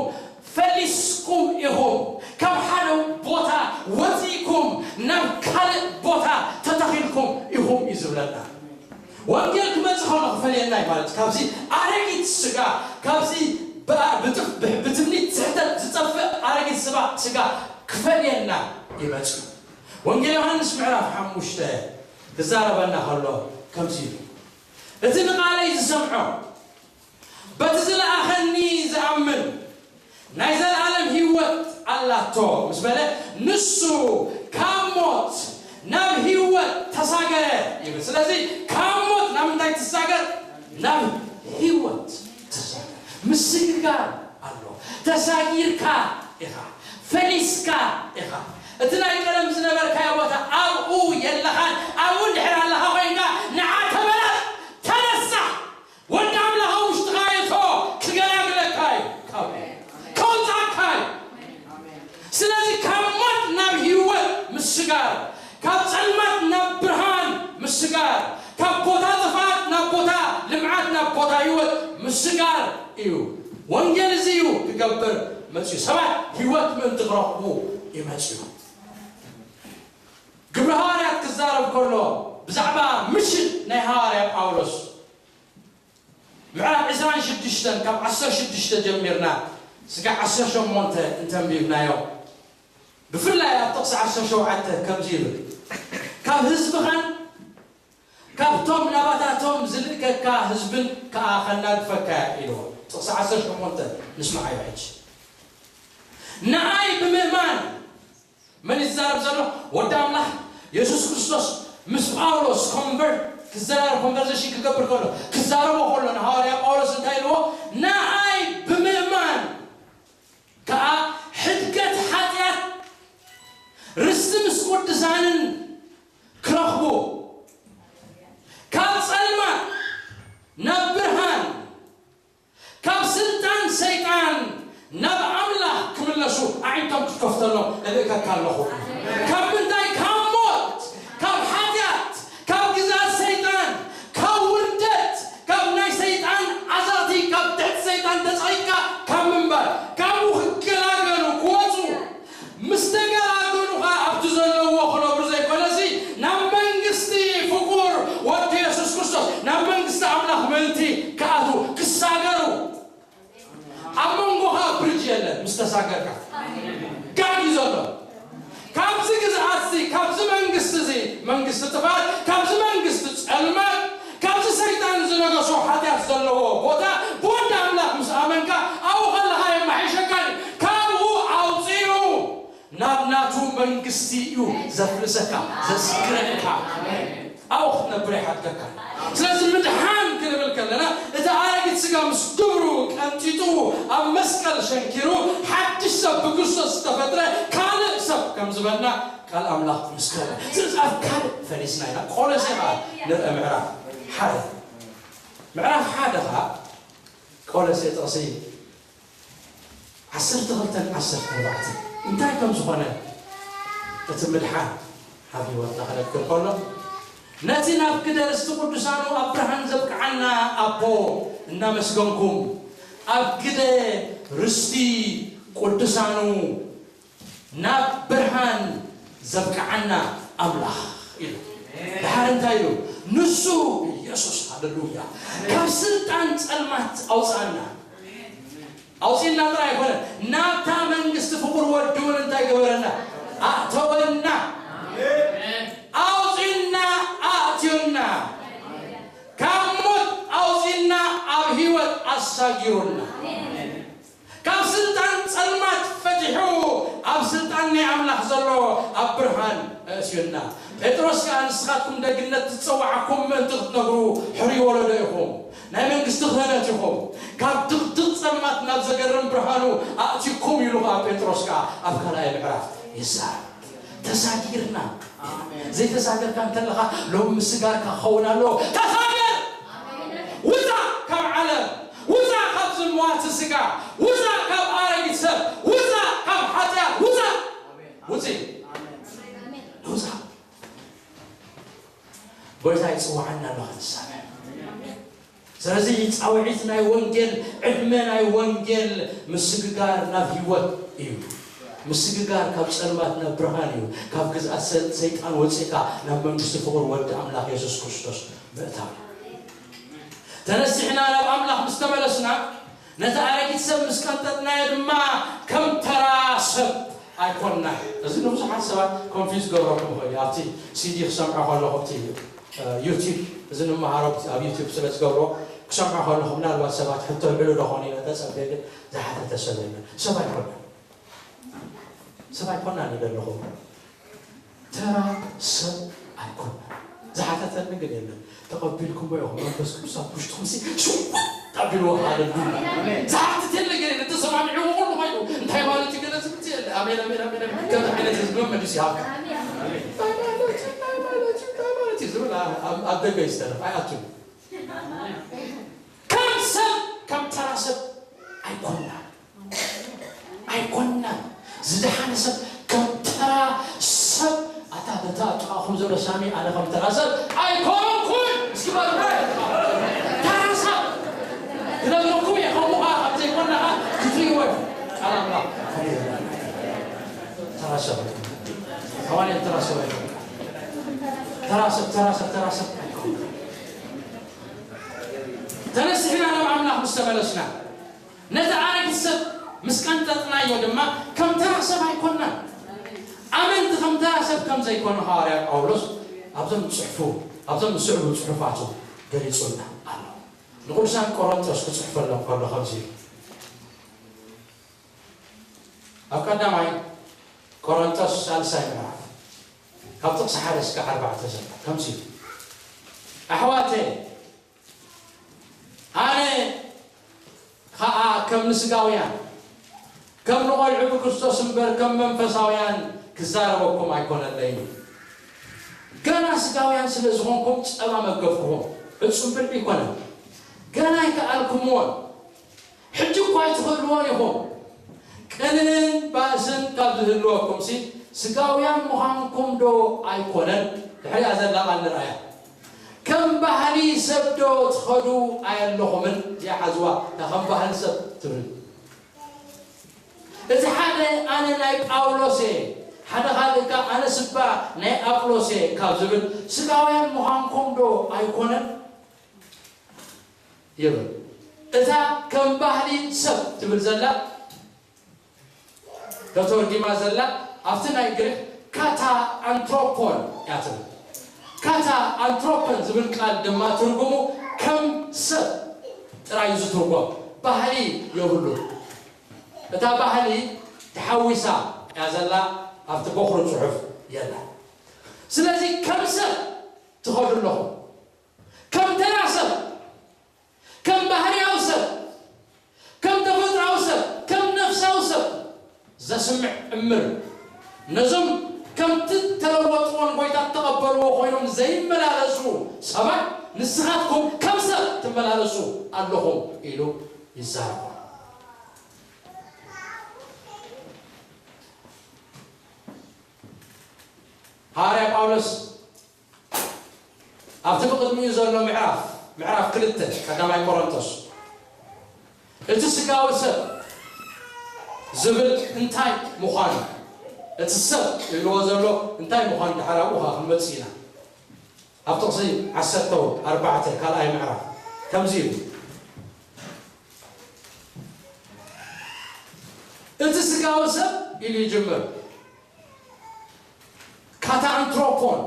ፈሊስኩም ኢኹም፣ ካብ ሓደ ቦታ ወፂእኩም ናብ ካልእ ቦታ ተተኺልኩም ኢኹም እዩ ዝብለና። ወንጌል ክመፅእ ከሎ ክፈልየና እዩ ማለት እዩ። ካብዚ ኣረጊት ስጋ፣ ካብዚ ብኣ- ብጥፍ- ብ- ብትምኒት ስሕተት ዝጠፍእ ኣረጊት ስባ- ስጋ ክፈልየና ይመፅእ እዩ። ወንጌል ዮሃንስ ምዕራፍ ሓሙሽተ ክዛረበና ከሎ ከምዚ እዩ፣ እቲ ንቓለይ ዝሰምዖ በቲ ዝለኣኸኒ ዝኣምን ናይ ዘለኣለም ህይወት ኣላቶ ምስ በለ፣ ንሱ ካብ ሞት ናብ ህይወት ተሳገረ ይብል። ስለዚ ካብ ሞት ናብ ምንታይ ትሳገር? ናብ ህይወት ትሳገር። ምስግጋር ኣሎ። ተሳጊርካ ኢኻ፣ ፈሊስካ ኢኻ። እቲ ናይ ቀደም ዝነበርካዮ ቦታ ኣብኡ የለኻን። ኣብኡ እንድሕር ኣለኻ ኮይንካ፣ ንዓ ተመለስ፣ ተነሳሕ። ወዲ ኣምላኽ ኣብ ውሽጥኻ የእቶ ክገላግለካ እዩ። ካብ ከውፃካ እዩ። ስለዚ ካብ ሞት ናብ ህይወት ምስጋር፣ ካብ ጸልማት ናብ ብርሃን ምስጋር፣ ካብ ቦታ ጥፍኣት ናብ ቦታ ልምዓት፣ ናብ ቦታ ህይወት ምስጋር እዩ። ወንጌል እዚ እዩ ክገብር መፅዩ። ሰባት ህይወት ምእንቲ ክረኽቡ እዩ መፅዩ። ግብሪ ሃዋርያት ክዛረብ ከሎ ብዛዕባ ምሽን ናይ ሃዋርያ ጳውሎስ ምዕራፍ ዕስራን ሽዱሽተን ካብ ዓሰርተ ሽዱሽተ ጀሚርና ስጋዕ ዓሰርተ ሸሞንተ እንተንቢብናዮ፣ ብፍላይ ኣብ ጥቕሲ ዓሰርተ ሸውዓተ ከምዚ ይብል፣ ካብ ህዝብኻን ካብቶም ናባታቶም ዝልእከካ ህዝብን ከኣ ከናግፈካ ኢልዎ። ጥቕሲ ዓሰርተ ሸሞንተ ንስምዓዮ ሕጂ። ንኣይ ብምእማን መን ይዛረብ ዘሎ? ወዲ ኣምላኽ የሱስ ክርስቶስ ምስ ጳውሎስ ኮንቨርት ክዘራረብ፣ ኮንቨርሴሽን ክገብር ከሎ፣ ክዛረቦ ከሎ ንሃዋርያ ጳውሎስ እንታይ ኢልዎ? ንኣይ ብምእማን ከኣ ሕድገት ሓጢኣት ርስቲ ምስ ቅዱሳንን ክረኽቡ፣ ካብ ጸልማት ናብ ብርሃን፣ ካብ ስልጣን ሰይጣን ናብ ኣምላኽ ክምለሱ ኣዒንቶም ክትከፍተሎም እልእከካ ኣለኹ። ካብ ምንታይ? ካብ ሞት፣ ካብ ሓጢኣት፣ ካብ ግዛት ሰይጣን፣ ካብ ውርደት፣ ካብ ናይ ሰይጣን ዓዛቲ፣ ካብ ትሕቲ ሰይጣን ተጸቒጥካ ካብ ምንባር፣ ካብኡ ክገላገሉ፣ ክወጹ፣ ምስ ተገላገሉ ኸኣ ኣብቲ ዘለውዎ ክነብሩ ዘይኮነሲ፣ ናብ መንግስቲ ፍቁር ወዲ የሱስ ክርስቶስ፣ ናብ መንግስቲ ኣምላኽ ምእንቲ ክኣትዉ ክሳገሩ። ኣብ መንጎኻ ብሪጅ የለን። ምስ ተሳገርካ ጋግ እዩ ዘሎ። ካብዚ ግዝኣትዚ፣ ካብዚ መንግስቲ እዚ፣ መንግስቲ ጥፋት፣ ካብዚ መንግስቲ ጸልማት፣ ካብዚ ሰይጣን ዝነገሶ ሓጢኣት ዘለዎ ቦታ ብወዲ ኣምላኽ ምስ ኣመንካ፣ ኣብኡ ከለኻ የማሒሸካ እዩ። ካብኡ ኣውፅኡ። ናብ ናቱ መንግስቲ እዩ ዘፍልሰካ፣ ዘስግረካ። ኣብኡ ክትነብር ይሓድገካ። ስለዚ ምድሓን ክንብል ከለና፣ እቲ ኣረጊት ስጋ ምስ ግብሩ ቀንጢጡ፣ ኣብ መስቀል ሸንኪሩ፣ ሓድሽ ሰብ ብክርስቶስ ዝተፈጥረ ካልእ ሰብ ከም ዝበልና ቃል ኣምላኽ ምስክረና። ስለዚ ኣብ ካልእ ፈሊስና ኢና። ቆሎሴ ኸኣ ንርአ ምዕራፍ ሓደ። ምዕራፍ ሓደ ኸኣ ቆሎሴ ጥቕሲ ዓሰርተ ክልተን ዓሰርተ ኣርባዕተን እንታይ ከም ዝኾነ እቲ ምድሓን ኣብ ህይወትና ክነግር ከሎ፣ ነቲ ናብ ግደ ርስቲ ቅዱሳኑ ኣብ ብርሃን ዘብቅዓና ኣቦ እናመስገንኩም፣ ኣብ ግደ ርስቲ ቅዱሳኑ ናብ ብርሃን ዘብቅዓና ኣምላኽ ኢሉ። ድሓር እንታይ ኢሉ? ንሱ ኢየሱስ፣ ሃሌሉያ፣ ካብ ስልጣን ጸልማት ኣውጽኣና። ኣውጺእና ጥራይ ኣይኮነን፣ ናብታ መንግስቲ ፍቁር ወዲ እውን እንታይ ገበረና? ኣእተወና። ኣውጺእና፣ ኣእትዮና። ካብ ሞት ኣውጺእና፣ ኣብ ህይወት ኣሳጊሩና። ካብ ስልጣን ጸልማት ፈቲሑ፣ ኣብ ስልጣን ናይ ኣምላኽ ኣምላኽ ዘሎ ኣብ ብርሃን ኣእትዩና። ጴጥሮስ ከኣ ንስኻትኩም ደግነት ዝጸዋዓኩም ምእንቲ ክትነግሩ ሕሩይ ወለዶ ኢኹም፣ ናይ መንግስቲ ክህነት ኢኹም፣ ካብ ድቕድቕ ጸልማት ናብ ዘገርም ብርሃኑ ኣእትዩኩም ኢሉ ከኣ ጴጥሮስ ከኣ ኣብ ካልኣይ ምዕራፍ ይዛረብ። ተሳጊርና። ዘይተሳገርካ እንተለኻ ሎም ምስጋርካ ክኸውን ኣለዎ። ተሳገር! ውፃእ ካብ ዓለም! ውፃእ ካብ ዝምዋቲ ስጋ! ውፃእ ካብ ኣረጊት ሰብ! ውፃእ ካብ ሓጢኣት! ውፃእ! ውፅእ! ውፃእ! ጎይታ ይፅዋዓና ኣሎ ክንሳነ። ስለዚ ጻውዒት ናይ ወንጌል፣ ዕድመ ናይ ወንጌል ምስግጋር ናብ ህይወት እዩ። ምስግጋር ካብ ጸልማት ናብ ብርሃን እዩ። ካብ ግዝኣት ሰ- ሰይጣን ወጺእካ ናብ መንግስቲ ፍቕር ወዲ ኣምላኽ የሱስ ክርስቶስ ምእታው እዩ። ተነሲሕና ናብ ኣምላኽ ምስ ተመለስና፣ ነቲ ኣረጊት ሰብ ምስ ቀንጠጥናዮ ድማ ከም ተራ ሰብ ኣይኮንና። እዚ ንብዙሓት ሰባት ኮንፊዝ ክገብረኩም ይኽእል እዩ። ኣብቲ ሲዲ ክሰምዖ ከለኹ፣ ኣብቲ ዩቲብ፣ እዚ ንመሃሮ ኣብ ዩቲብ ስለ ዝገብሮ ክሰምዖ ከለኹ፣ ምናልባት ሰባት ሕቶ ልዕሉ ዶ ኾኑ ኢለ ተጸብየ፣ ግን ዝሓተተ ሰብ የለን። ሰብ ኣይኮና፣ ሰብ ኣይኮናን እዩ ዘለኹ። ተራ ሰብ ኣይኮና። ዝሓተተኒ ግን የለን። ተቐቢልኩሞ ኢኹም መንፈስ ቅዱስ ኣብ ውሽጥኹም ሲ ሽወጥ ኣቢልዎ ሃለሉያ። ዝሓትት የለ ገለ ተሰማሚዕዎ ኩሉ ኮይኑ እንታይ ማለት እዩ ገለ ዝብል የለ። ኣሜን፣ ኣሜን፣ ኣሜን፣ ኣሜን። ከምዚ ዓይነት ህዝቢ መመሊሱ ይሃብካ። እንታይ ማለት እዩ? እንታይ ማለት እዩ? እንታይ ማለት እዩ? ዝብል ኣብ ደገ ይስተርፍ ኣይኣቱን። ከም ሰብ ከም ተራ ሰብ ኣይኮንና ኣይኮንና። ዝደሓነ ሰብ ከም ተራ ሰብ ኣታ በታ ጥቓኹም ዘሎ ሳሚ ኣነ ከም ተራ ሰብ ኣይኮንኩን። እስኪ በሉ ተራ ሰብ ክነግረኩም እየ። ከምኡ ከዓ ከም ዘይኮንና ከዓ ክትርእይዎ ኢኹም። ቃል ኣምላኽ ተራ ሰብ ኣዋን ተራ ሰብ ኣይኮንና። ተራ ሰብ ተራ ሰብ ተራ ሰብ ኣይኮንና። ተነሲሕና ናብ ኣምላኽ ምስ ተመለስና ነቲ ኣረጊት ሰብ ምስ ቀንጠጥናዮ ድማ ከም ተራ ሰብ ኣይኮናን። ኣመንቲ ከም ተራ ሰብ ከም ዘይኮኑ ሃዋርያ ጳውሎስ ኣብዞም ጽሑፉ ኣብዞም ዝስዕቡ ጽሑፋቱ ገሊጹልና ኣሎ። ንቅዱሳን ቆሮንቶስ ክጽሕፈሎም ከሎ ከምዚ ኢሉ ኣብ ቀዳማይ ቆሮንቶስ ሳልሳይ ምዕራፍ ካብ ጥቕሲ ሓደ እስከ ኣርባዕተ ዘሎ ከምዚ ኢሉ ኣሕዋተይ ኣነ ኸኣ ከም ንስጋውያን ከም ንቖልዑ ብክርስቶስ እምበር ከም መንፈሳውያን ክዛረበኩም ኣይኮነለይን። ገና ስጋውያን ስለ ዝኾንኩም ጸባ መገብኩኹም። ዕጹም ብልዒ ኣይኮነን። ገና ኣይከኣልኩምዎን። ሕጂ እኳ ኣይትኽእልዎን ኢኹም። ቅንእን ባእስን ካብ ዝህልወኩምሲ ስጋውያን ምዃንኩም ዶ ኣይኮነን? ድሕሪኣ ዘላ ቃል ንርኣያ። ከም ባህሊ ሰብ ዶ ትኸዱ ኣየለኹምን? እዚኣ ሓዝዋ፣ እታ ከም ባህሊ ሰብ ትብል። እቲ ሓደ ኣነ ናይ ጳውሎስ እየ፣ ሓደ ካልእ ከኣ ኣነ ስባ ናይ ኣጵሎስ እየ ካብ ዝብል ስጋውያን ምዃንኩም ዶ ኣይኮነን? ይብል። እታ ከም ባህሊ ሰብ ትብል ዘላ ተተርጊማ ዘላ ኣብቲ ናይ ግሪክ ካታ ኣንትሮፖን እያ ትብል። ካታ ኣንትሮፖን ዝብል ቃል ድማ ትርጉሙ ከም ሰብ ጥራይ እዩ ዝትርጎም፣ ባህሊ የብሉ። እታ ባህሊ ተሓዊሳ እያ ዘላ፣ ኣብቲ በኹሪ ጽሑፍ የላ። ስለዚ ከም ሰብ ትኸዱ ኣለኹም፣ ከም ተራ ሰብ ከም ባህርያዊ ሰብ፣ ከም ተፈጥሮኣዊ ሰብ፣ ከም ነፍሳዊ ሰብ ዘስምዕ እምር ነዞም ከምቲ ተለወጥዎን ጎይታ እተቐበልዎ ኮይኖም ዘይመላለሱ ሰባት ንስኻትኩም ከም ሰብ ትመላለሱ ኣለኹም ኢሉ ይዛረቦም። ሃዋርያ ጳውሎስ ኣብቲ ብቕድሚኡ ዘሎ ምዕራፍ ምዕራፍ ክልተ ቀዳማይ ቆሮንቶስ እቲ ስጋዊ ሰብ ዝብል እንታይ ምዃኑ እቲ ሰብ ኢልዎ ዘሎ እንታይ ምዃኑ ድሓር ኣብኡ ኸዓ ክንመጽእ ኢና። ኣብ ጥቕሲ ዓሰርተ ኣርባዕተ ካልኣይ ምዕራፍ ከምዚ ኢሉ እቲ ስጋዊ ሰብ ኢሉ ይጅምር። ካታ ኣንትሮፖን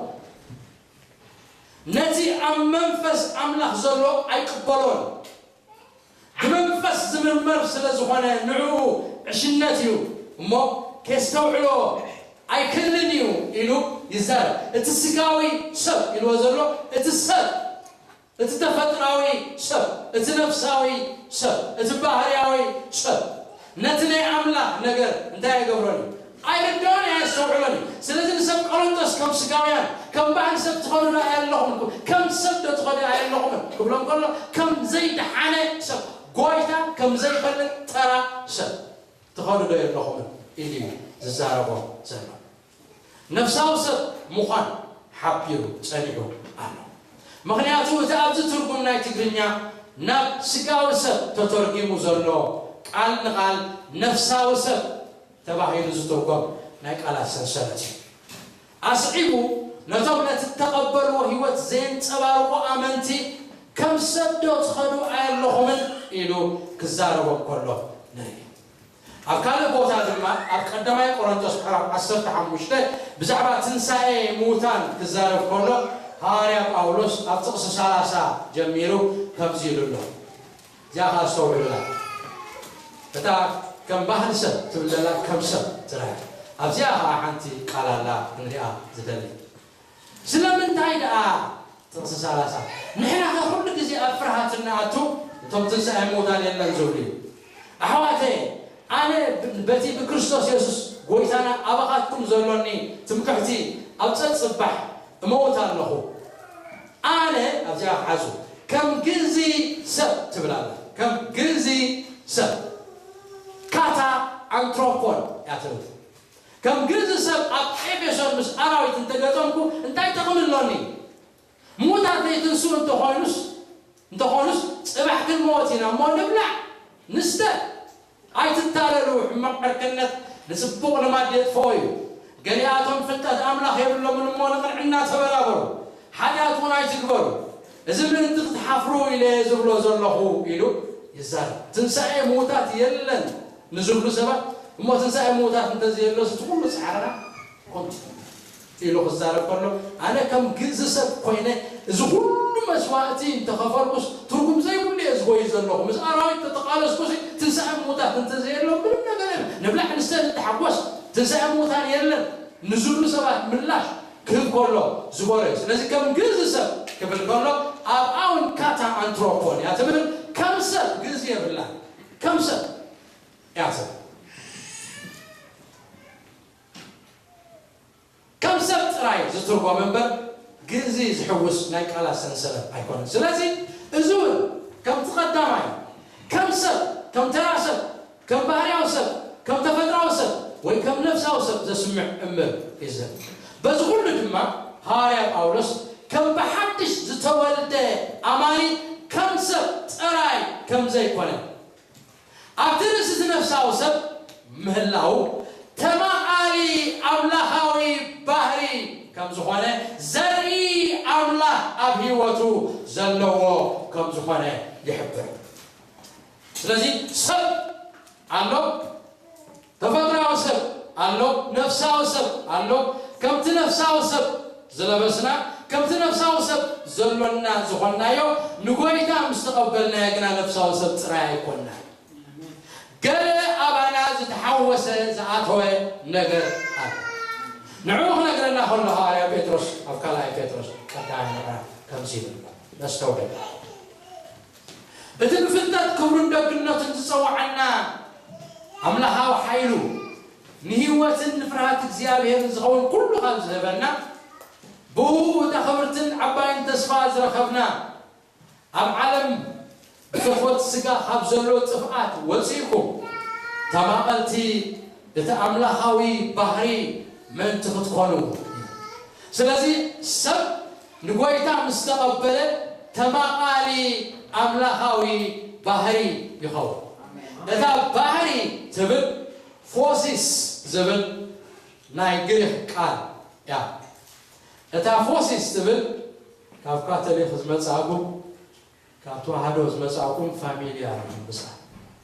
ነቲ ኣብ መንፈስ ኣምላኽ ዘሎ ኣይቅበሎን። ብመንፈስ ዝምርመር ስለ ዝኾነ ንዕኡ ዕሽነት እዩ እሞ ኬስተውዕሎ ኣይክእልን እዩ ኢሉ ይዛረብ። እቲ ስጋዊ ሰብ ኢልዎ ዘሎ፣ እቲ ሰብ፣ እቲ ተፈጥራዊ ሰብ፣ እቲ ነፍሳዊ ሰብ፣ እቲ ባህርያዊ ሰብ ነቲ ናይ ኣምላኽ ነገር እንታይ ኣይገብሮን እዩ? ኣይርድኦን እዩ፣ ኣየስተውዕሎን እዩ። ስለዚ ንሰብ ቆሮንቶስ ከም ስጋውያን፣ ከም ባህል ሰብ ትኸዱ ዶ ኣየለኹምን? ከም ሰብ ዶ ትኸዱ ኣየለኹምን? ክብሎም ከሎ ከም ዘይደሓነ ሰብ፣ ጎይታ ከም ዘይፈልጥ ተራ ሰብ ትኸዱ ዶ የለኹምን ኢሉ እዩ ዝዛረቦም ዘሎ። ነፍሳዊ ሰብ ምዃን ሓቢሩ ጸኒሑ ኣሎ። ምኽንያቱ እቲ ኣብዚ ትርጉም ናይ ትግርኛ ናብ ስጋዊ ሰብ ተተርጊሙ ዘሎ ቃል ንቓል ነፍሳዊ ሰብ ተባሂሉ ዝትርጎም ናይ ቃላት ሰንሰለት እዩ። ኣስዒቡ ነቶም ነቲ እተቐበልዎ ህይወት ዘየንጸባርቑ ኣመንቲ ከም ሰብ ዶ ትኸዱ ኣየለኹምን ኢሉ ክዛረቦም ከሎ ንርኢ። ኣብ ካልእ ቦታ ድማ ኣብ ቀዳማይ ቆሮንቶስ ምዕራፍ ዓሰርተ ሓሙሽተ ብዛዕባ ትንሳኤ ምዉታን ክዛረብ ከሎ ሃዋርያ ጳውሎስ ኣብ ጥቕሲ ሰላሳ ጀሚሩ ከምዚ ኢሉ ኣሎ። እዚኣ ኸኣ ኣስተውዕሉላ። እታ ከም ባህል ሰብ ትብል ዘላ ከም ሰብ ትረኣ። ኣብዚኣ ኸኣ ሓንቲ ቃል ኣላ ክንሪኣ ዝደሊ። ስለምንታይ ደኣ ጥቕሲ ሰላሳ ንሕና ኸ ኩሉ ግዜ ኣብ ፍርሃት እንኣቱ እቶም ትንሳኤ ምዉታን የለን ዝብሉ እዩ። ኣሕዋተየ፣ ኣነ በቲ ብክርስቶስ የሱስ ጐይታና ኣባኻትኩም ዘሎኒ ትምክሕቲ ኣብ ጸጽባሕ እመውት ኣለኹ። ኣነ ኣብዚኣ ሓዙ ከም ግእዚ ሰብ ትብል ኣላ። ከም ግእዚ ሰብ ካታ ኣንትሮፖን እያ ትብል። ከም ግእዚ ሰብ ኣብ ኤፌሶን ምስ ኣራዊት እንተገጠምኩ እንታይ ጥቕሚ ኣሎኒ? ምዉታት ዘይትንስኡ እንተኾይኑስ እንተኾኑስ ጽባሕ ክንመወት ኢና እሞ ንብላዕ ንስተ። ኣይትታለሉ፣ ሕማቕ ዕርክነት ንጽቡቕ ልማድ የጥፍኦ እዩ። ገሊኣቶም ፍልጠት ኣምላኽ የብሎምን እሞ ንቕንዕና ተበራበሩ፣ ሓጢኣት እውን ኣይትግበሩ። እዚ ምእንቲ ክትሓፍሩ ኢለ ዝብሎ ዘለኹ ኢሉ ይዛረብ። ትንሳኤ ምዉታት የለን ንዝብሉ ሰባት እሞ ትንሳኤ ምዉታት እንተዘየሎስ እቲ ኩሉ ጻዕርና ኮንቱ ኢሉ ክዛረብ ከሎ ኣነ ከም ግእዚ ሰብ ኮይነ እዚ ኩሉ መስዋእቲ እንተኸፈልኩስ ትርጉም ዘይብሉ እየ ዝጎይ ዘለኹ። ምስ ኣራዊት ተተቓለስኩሲ ትንሳኤ ምዉታት እንተዘየሎ ምንም ነገር የለን። ንብላዕ ንስተ ንተሓጎስ ትንሳኤ ምዉታን የለን ንዝብሉ ሰባት ምላሽ ክህብ ከሎ ዝበሮ እዩ። ስለዚ ከም ግእዚ ሰብ ክብል ከሎ ኣብ ኣውን ካታ ኣንትሮፖን እያ ትብል። ከም ሰብ ግእዚ የብላን። ከም ሰብ እያ ትብል። ከም ሰብ ጥራይ ዝትርጎም እምበር ግእዚ ዝሕውስ ናይ ቃላት ሰንሰለት ኣይኮነን። ስለዚ እዚ እውን ከምቲ ቀዳማይ ከም ሰብ፣ ከም ተራ ሰብ፣ ከም ባህርያዊ ሰብ፣ ከም ተፈጥራዊ ሰብ ወይ ከም ነፍሳዊ ሰብ ዘስምዕ እምበር እዩ ዝብል። በዚ ኩሉ ድማ ሃዋርያ ጳውሎስ ከም ብሓድሽ ዝተወልደ ኣማኒ ከም ሰብ ጥራይ ከም ዘይኮነ ኣብቲ ርእሲ እቲ ነፍሳዊ ሰብ ምህላው ተማቓሊ ኣምላኻዊ ባህሪ ከም ዝኾነ ዘርኢ ኣምላኽ ኣብ ህይወቱ ዘለዎ ከም ዝኾነ ይሕብር። ስለዚ ሰብ ኣሎ፣ ተፈጥራዊ ሰብ ኣሎ፣ ነፍሳዊ ሰብ ኣሎ። ከምቲ ነፍሳዊ ሰብ ዝለበስና ከምቲ ነፍሳዊ ሰብ ዘሎና ዝኾንናዮ ንጎይታ ምስ ተቐበልናዮ ግና ነፍሳዊ ሰብ ጥራይ ኣይኮንና። ገለ ኣባና ዝተሓወሰ ዝኣተወ ነገር ኣሎ። ንዕኡ ክነግረና ከሎ ሃዋርያ ጴጥሮስ ኣብ ካልኣይ ጴጥሮስ ቀዳማይ ምዕራፍ ከምዚ ይብል፣ ነስተውዕል። እቲ ብፍልጠት ክብሩን ደግነቱን ዝጸውዓና ኣምላኻዊ ሓይሉ ንህይወትን ንፍርሃት እግዚኣብሔርን ዝኸውን ኩሉ ካብ ዝህበና ብኡ እታ ክብርትን ዓባይን ተስፋ ዝረኸብና ኣብ ዓለም ብፍትወት ስጋ ካብ ዘሎ ጥፍኣት ወጺእኩም ተማቐልቲ እቲ ኣምላኻዊ ባህሪ ምእንቲ ክትኮኑ። ስለዚ ሰብ ንጎይታ ምስ ተቐበለ ተማቓሊ ኣምላኻዊ ባህሪ ይኸውን። እታ ባህሪ ትብል ፎሲስ ዝብል ናይ ግሪኽ ቃል እያ። እታ ፎሲስ ትብል ካብ ካቶሊክ ዝመጻእኩም ካብ ተዋህዶ ዝመጻእኩም ፋሚልያ ኢኹም፣ ምስኣ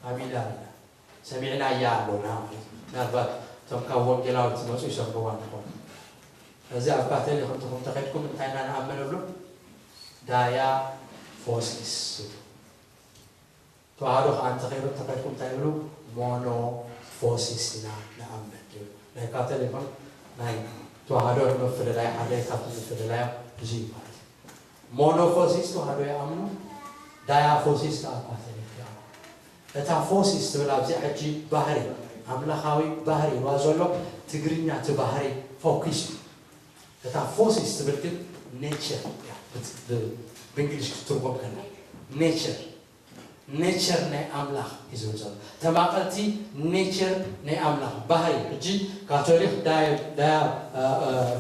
ፋሚልያ ኣለና፣ ሰሚዕናያ ኣሎና ማለት እዩ። ምናልባት እቶም ካብ ወንጌላዊት ዝመጹ ይሰምዕዋ እንተኾኑ። እዚ ኣብ ካቶሊክ እንተኹም ተኸድኩም እንታይ ኢና ንኣምን እብሉ? ዳያ ፎሲስ። ተዋህዶ ከኣ እንተኸይዱ እንተኸድኩም እንታይ ይብሉ? ሞኖ ፎሲስ ኢና ንኣምን ይብሉ። ናይ ካቶሊክን ናይ ተዋህዶ ንምፍልላይ ሓደ ካብቲ ዝፍልላዮም እዚ እዩ ማለት እዩ። ሞኖፎሲስ ተዋህዶ ይኣምኑ፣ ዳያፎሲስ ከዓ ካቶሊክ ይኣምኑ። እታ ፎሲስ ትብል ኣብዚ ሕጂ ባህሪ፣ ኣምላኻዊ ባህሪ ይዋ ዘሎ ትግርኛ እቲ ባህሪ ፎኪስ እዩ። እታ ፎሲስ ትብል ግን ኔቸር እያ። ብ- ብ- ብእንግሊሽ ክትትርጎም ከላ ኔቸር ኔቸር ናይ ኣምላኽ እዩ ዝብል ዘሎ። ተማቐልቲ ኔቸር ናይ ኣምላኽ ባህሪ። ሕጂ ካቶሊክ ዳይ- ዳያ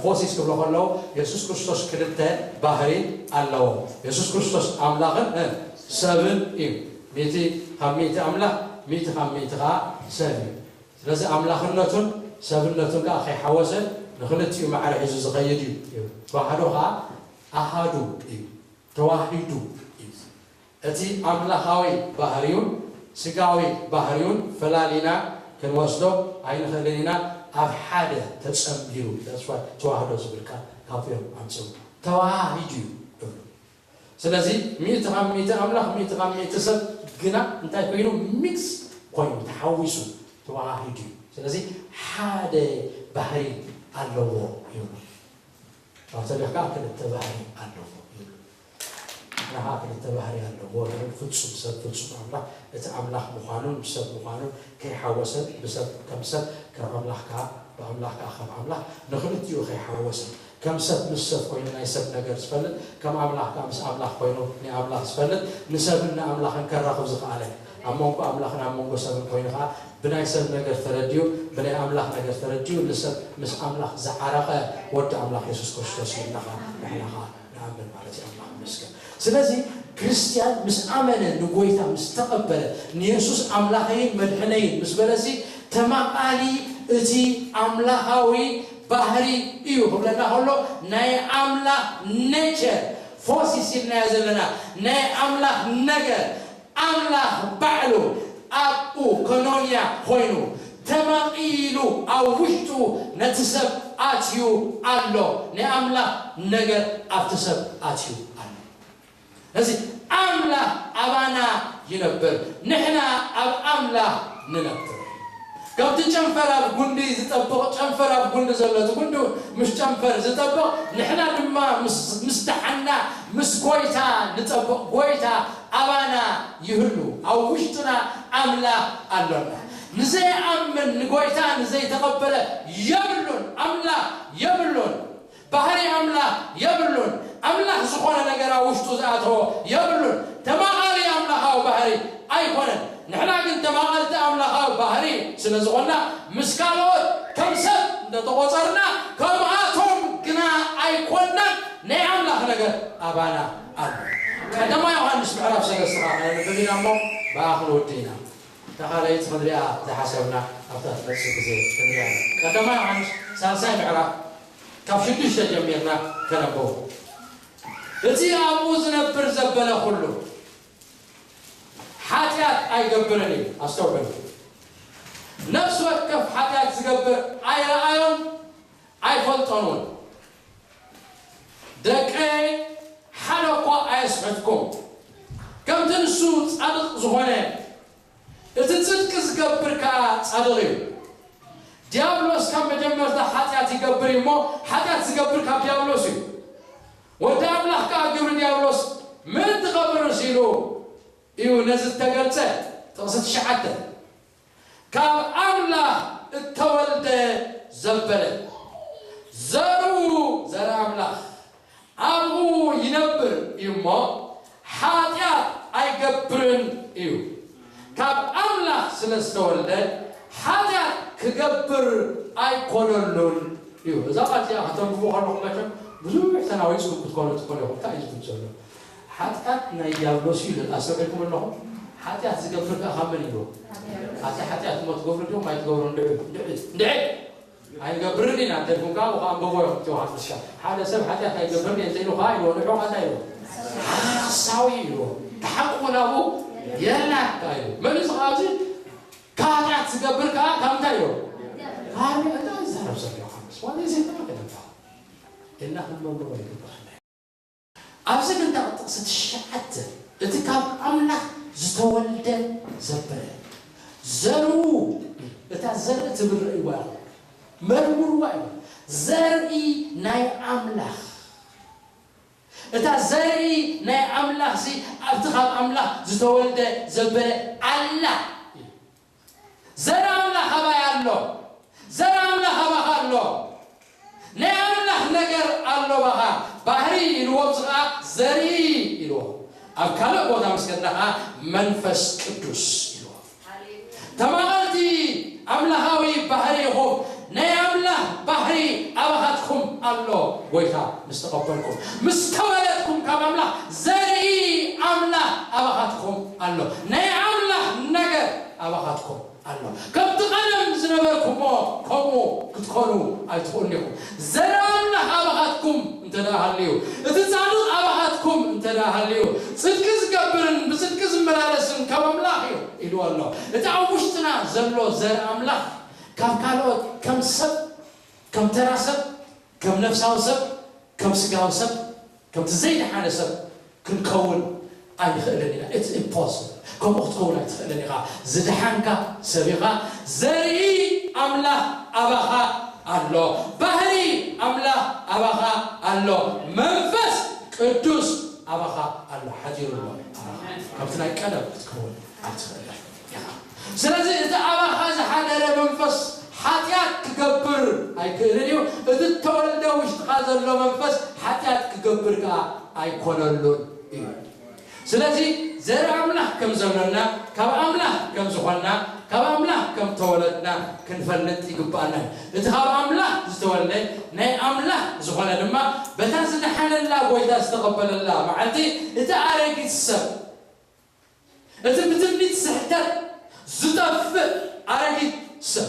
ፎሲስ ክብሎ ከለዉ የሱስ ክርስቶስ ክልተ ባህሪ ኣለዎ። የሱስ ክርስቶስ ኣምላኽን እ፣ ሰብን እዩ። ሚእቲ ካብ ሚእቲ ኣምላኽ፣ ሚእቲ ካብ ሚእቲ ከዓ ሰብ እዩ። ስለዚ ኣምላኽነቱን ሰብነቱን ከዓ ከይሓወሰ ንክልቲኡ ማዕረ ሒዙ ዝኸይድ እዩ። ተዋህዶ ከዓ ኣሃዱ እዩ። ተዋሂዱ እዩ። እቲ ኣምላኻዊ ባህሪውን ስጋዊ ባህሪውን ፈላሊና ክንወስዶ ኣይንኽእልን ኢና። ኣብ ሓደ ተጸንቢሩ ተዋህዶ ዝብል ቃል ካብኡ እዮም ኣምፅኡ። ተዋሂዱ እዩ። ስለዚ ሚእቲ ካብ ሚእቲ ኣምላኽ፣ ሚእቲ ካብ ሚእቲ ሰብ ግና እንታይ ኮይኑ? ሚክስ ኮይኑ ተሓዊሱ ተዋሂዱ እዩ። ስለዚ ሓደ ባህሪ ኣለዎ ይብሉ። ካቶሊክ ከዓ ክልተ ባህሪ ኣለዎ ይብሉ። ንዓ ክልተ ባህሪ ኣለዎ። ፍጹም ሰብ ፍጹም ኣምላኽ፣ እቲ ኣምላኽ ምዃኑን ሰብ ምዃኑን ከይሓወሰ ብሰብ ከም ሰብ ከም ኣምላኽ ከዓ ብኣምላኽ ከዓ ከም ኣምላኽ ንኽልቲኡ ከይሓወሰ ከም ሰብ ምስ ሰብ ኮይኑ ናይ ሰብ ነገር ዝፈልጥ ከም ኣምላኽ ከዓ ምስ ኣምላኽ ኮይኑ ናይ ኣምላኽ ዝፈልጥ ንሰብን ንኣምላኽን ከራኽብ ዝኸኣለ ኣብ መንጎ ኣምላኽን ኣብ መንጎ ሰብን ኮይኑ ከዓ ብናይ ሰብ ነገር ተረዲኡ ብናይ ኣምላኽ ነገር ተረዲኡ ንሰብ ምስ ኣምላኽ ዝዓረቐ ወዲ ኣምላኽ የሱስ ክርስቶስ እዩ ኢልና ከዓ ንሕና ከዓ ንኣምን ማለት እዩ። ኣምላኽ ይመስገን። ስለዚ ክርስትያን ምስ ኣመነ ንጎይታ ምስ ተቐበለ ንየሱስ ኣምላኸይን መድሕነይን ምስ በለሲ ተማቓሊ እቲ ኣምላኻዊ ባህሪ እዩ ክብለና ከሎ ናይ ኣምላኽ ኔቸር ፎሲስ ኢልናዮ ዘለና ናይ ኣምላኽ ነገር ኣምላኽ ባዕሉ ኣብኡ ከኖንያ ኮይኑ ተማቒሉ ኣብ ውሽጡ ነቲ ሰብ ኣትዩ ኣሎ። ናይ ኣምላኽ ነገር ኣብቲ ሰብ ኣትዩ ኣሎ። እዚ ኣምላኽ ኣባና ይነብር፣ ንሕና ኣብ ኣምላኽ ንነብር። ከምቲ ጨንፈር ኣብ ጉንዲ ዝጠብቕ ጨንፈር ኣብ ጉንዲ ዘሎ እቲ ጉንዲ ምስ ጨንፈር ዝጠብቕ ንሕና ድማ ምስ ምስ ደሓና ምስ ጎይታ ንጠብቕ። ጎይታ ኣባና ይህሉ፣ ኣብ ውሽጥና ኣምላኽ ኣሎና። ንዘይኣምን ንጎይታ ንዘይተቐበለ የብሉን፣ ኣምላኽ የብሉን። ባህሪ ኣምላኽ የብሉን። ኣምላኽ ዝኾነ ነገር ኣብ ውሽጡ ዝኣተዎ የብሉን። ተማቓሊ ኣምላኻዊ ባህሪ ኣይኮነን። ንሕና ግን ተማቐልቲ ኣምላኻዊ ባህሪ ስለ ዝኾንና ምስ ካልኦት ከም ሰብ እንተተቖጸርና ከምኣቶም ግና ኣይኮንናን። ናይ ኣምላኽ ነገር ኣባና ኣሎ። ቀዳማይ ዮሃንስ ምዕራፍ ሰለስተ ከዓ ከነንብብ ኢና እሞ ብኣ ክንውዲ ኢና። እታ ካልኣይቲ ክንሪኣ ዝሓሰብና ኣብታ ትመጽእ ግዜ ክንሪኣ ኢና። ቀዳማይ ዮሃንስ ሳልሳይ ምዕራፍ ካብ ሽዱሽተ ጀሚርና ከነንብቦ። እቲ ኣብኡ ዝነብር ዘበለ ኩሉ ሓጢኣት ኣይገብርን እዩ። ኣስተውዕሉ። ነፍሲ ወከፍ ሓጢኣት ዝገብር ኣይረኣዮን ኣይፈልጦን እውን። ደቀይ ሓደ እኳ ኣየስሕትኩም። ከምቲ ንሱ ጻድቕ ዝኾነ እቲ ጽድቂ ዝገብር ከኣ ጻድቕ እዩ። ዲያብሎስ ካብ መጀመርታ ሓጢኣት ይገብር እዩ እሞ ሓጢኣት ዝገብር ካብ ዲያብሎስ እዩ። ወዲ ኣምላኽ ከኣ ግብሪ ዲያብሎስ ምእንቲ ከፍርስ ኢሉ እዩ ነዚ ዝተገልጸ። ጥቕሲ ትሽዓተ ካብ ኣምላኽ እተወልደ ዘበለ ዘርኡ ዘርኢ ኣምላኽ ኣብኡ ይነብር እዩ እሞ ሓጢኣት ኣይገብርን እዩ። ካብ ኣምላኽ ስለ ዝተወልደ ሓጢኣት ክገብር ኣይኮነሉን እዩ። እዛ ቃል እዚኣ ከተንብቡ ከለኹም መቸም ብዙሕ ተናዊፅኩም ክትኮኑ ትኽእሉ ኢኹም። እንታይ እዩ ዝብል ዘሎ? ሓጢኣት ናይ ዲያብሎስ እዩ ዝብል ኣስተውዒልኩም ኣለኹም? ሓጢኣት ዝገብር ከኣ ካብ መን እዩ? ኣቲ ሓጢኣት እሞ ትገብሩ ዲኹም ኣይትገብሩ? እንድዒ እንድዒ እንድዒ ኣይንገብርን ኢና እንተልኩም ከዓ ብኸዓ ኣንበቦ ኢኹም እቲ ዮሃንስ ሻ ሓደ ሰብ ሓጢኣት ኣይገብርን እየ እንተኢሉ ከዓ ኢልዎ ንዑ ከዓ እንታይ ኢልዎ ሓሳዊ ኢልዎ ተሓቁ ናብኡ የላካ ኢሉ መሊሱ ከዓ ኣብዚ ካብ ሓጢኣት ዝገብር ከዓ ካብ እንታይ ኢልዎ ካብ እንታይ ዝዛረብ ዘሎ ዮሃንስ ዋላ ዜና ከደካ ኢልና ክንመርምሮ ይግባል። ኣብዚ ግን ካብ ጥቕሲ ትሽዓተ እቲ ካብ ኣምላኽ ዝተወልደ ዘበለ ዘርኡ እታ ዘርኢ ትብል ረእይዋ ኢኹም። መርምርዋ እዩ። ዘርኢ ናይ ኣምላኽ፣ እታ ዘርኢ ናይ ኣምላኽሲ ኣብቲ ካብ ኣምላኽ ዝተወልደ ዘበለ ኣላ። ዘርኢ ኣምላኽ ኣባይ ኣሎ? ዘርኢ ኣምላኽ ኣባኻ ኣሎ። ናይ ኣምላኽ ነገር ኣሎ ባኻ። ባህሪ ኢልዎ፣ እዚ ኸዓ ዘርኢ ኢልዎ። ኣብ ካልእ ቦታ ምስ ከድና ኸዓ መንፈስ ቅዱስ ኢልዎ። ተማቐልቲ ኣምላኻዊ ባህሪ ኢኹም። ናይ ኣምላኽ ባህሪ ኣባኻትኩም ኣሎ። ጎይታ ምስ ተቐበልኩም፣ ምስ ተወለድኩም ካብ ኣምላኽ ዘርኢ ኣምላኽ ኣባኻትኩም ኣሎ። ናይ ኣምላኽ ነገር ኣባኻትኩም ኣሎ። ከምቲ ቀደም ዝነበርኩሞ ከምኡ ክትኮኑ ኣይትኽእሉን ኢኹም። ዘርኢ ኣምላኽ ኣባኻትኩም እንተ ደኣ ሃልዩ፣ እቲ ጻድቕ ኣባኻትኩም እንተ ደኣ ሃልዩ፣ ጽድቂ ዝገብርን ብጽድቂ ዝመላለስን ካብ ኣምላኽ እዩ ኢሉ ኣሎ። እቲ ኣብ ውሽጥና ዘሎ ዘርኢ ኣምላኽ ካብ ካልኦት ከም ሰብ፣ ከም ተራ ሰብ፣ ከም ነፍሳዊ ሰብ፣ ከም ስጋዊ ሰብ፣ ከምቲ ዘይደሓነ ሰብ ክንከውን ኣይንኽእልን ኢና። It's impossible። ከምኡ ክትከውን ኣይትኽእልን ኢኻ። ዝደሓንካ ሰብ ኢኻ። ዘርኢ ኣምላኽ ኣባኻ ኣሎ። ባህሪ ኣምላኽ ኣባኻ ኣሎ። መንፈስ ቅዱስ ኣባኻ ኣሎ። ሓዲሩ ኣሎ ኣባኻ። ከምቲ ናይ ቀደም ክትከውን ኣይትኽእልን ኢኻ። ስለዚ እቲ ኣባኻ ዝሓደረ መንፈስ ሓጢኣት ክገብር ኣይክእልን እዩ። እቲ እተወልደ ውሽጥኻ ዘሎ መንፈስ ሓጢኣት ክገብር ከኣ ኣይኮነሉን እዩ። ስለዚ ዘርኢ ኣምላኽ ከም ዘሎና፣ ካብ ኣምላኽ ከም ዝኾንና፣ ካብ ኣምላኽ ከም ተወለድና ክንፈልጥ ይግብኣና እዩ። እቲ ካብ ኣምላኽ ዝተወልደ ናይ ኣምላኽ ዝኾነ ድማ በታ ዝደሓነላ ጎይታ ዝተቐበለላ መዓልቲ እቲ ኣረጊት ሰብ፣ እቲ ብትምኒት ስሕተት ዝጠፍእ ኣረጊት ሰብ፣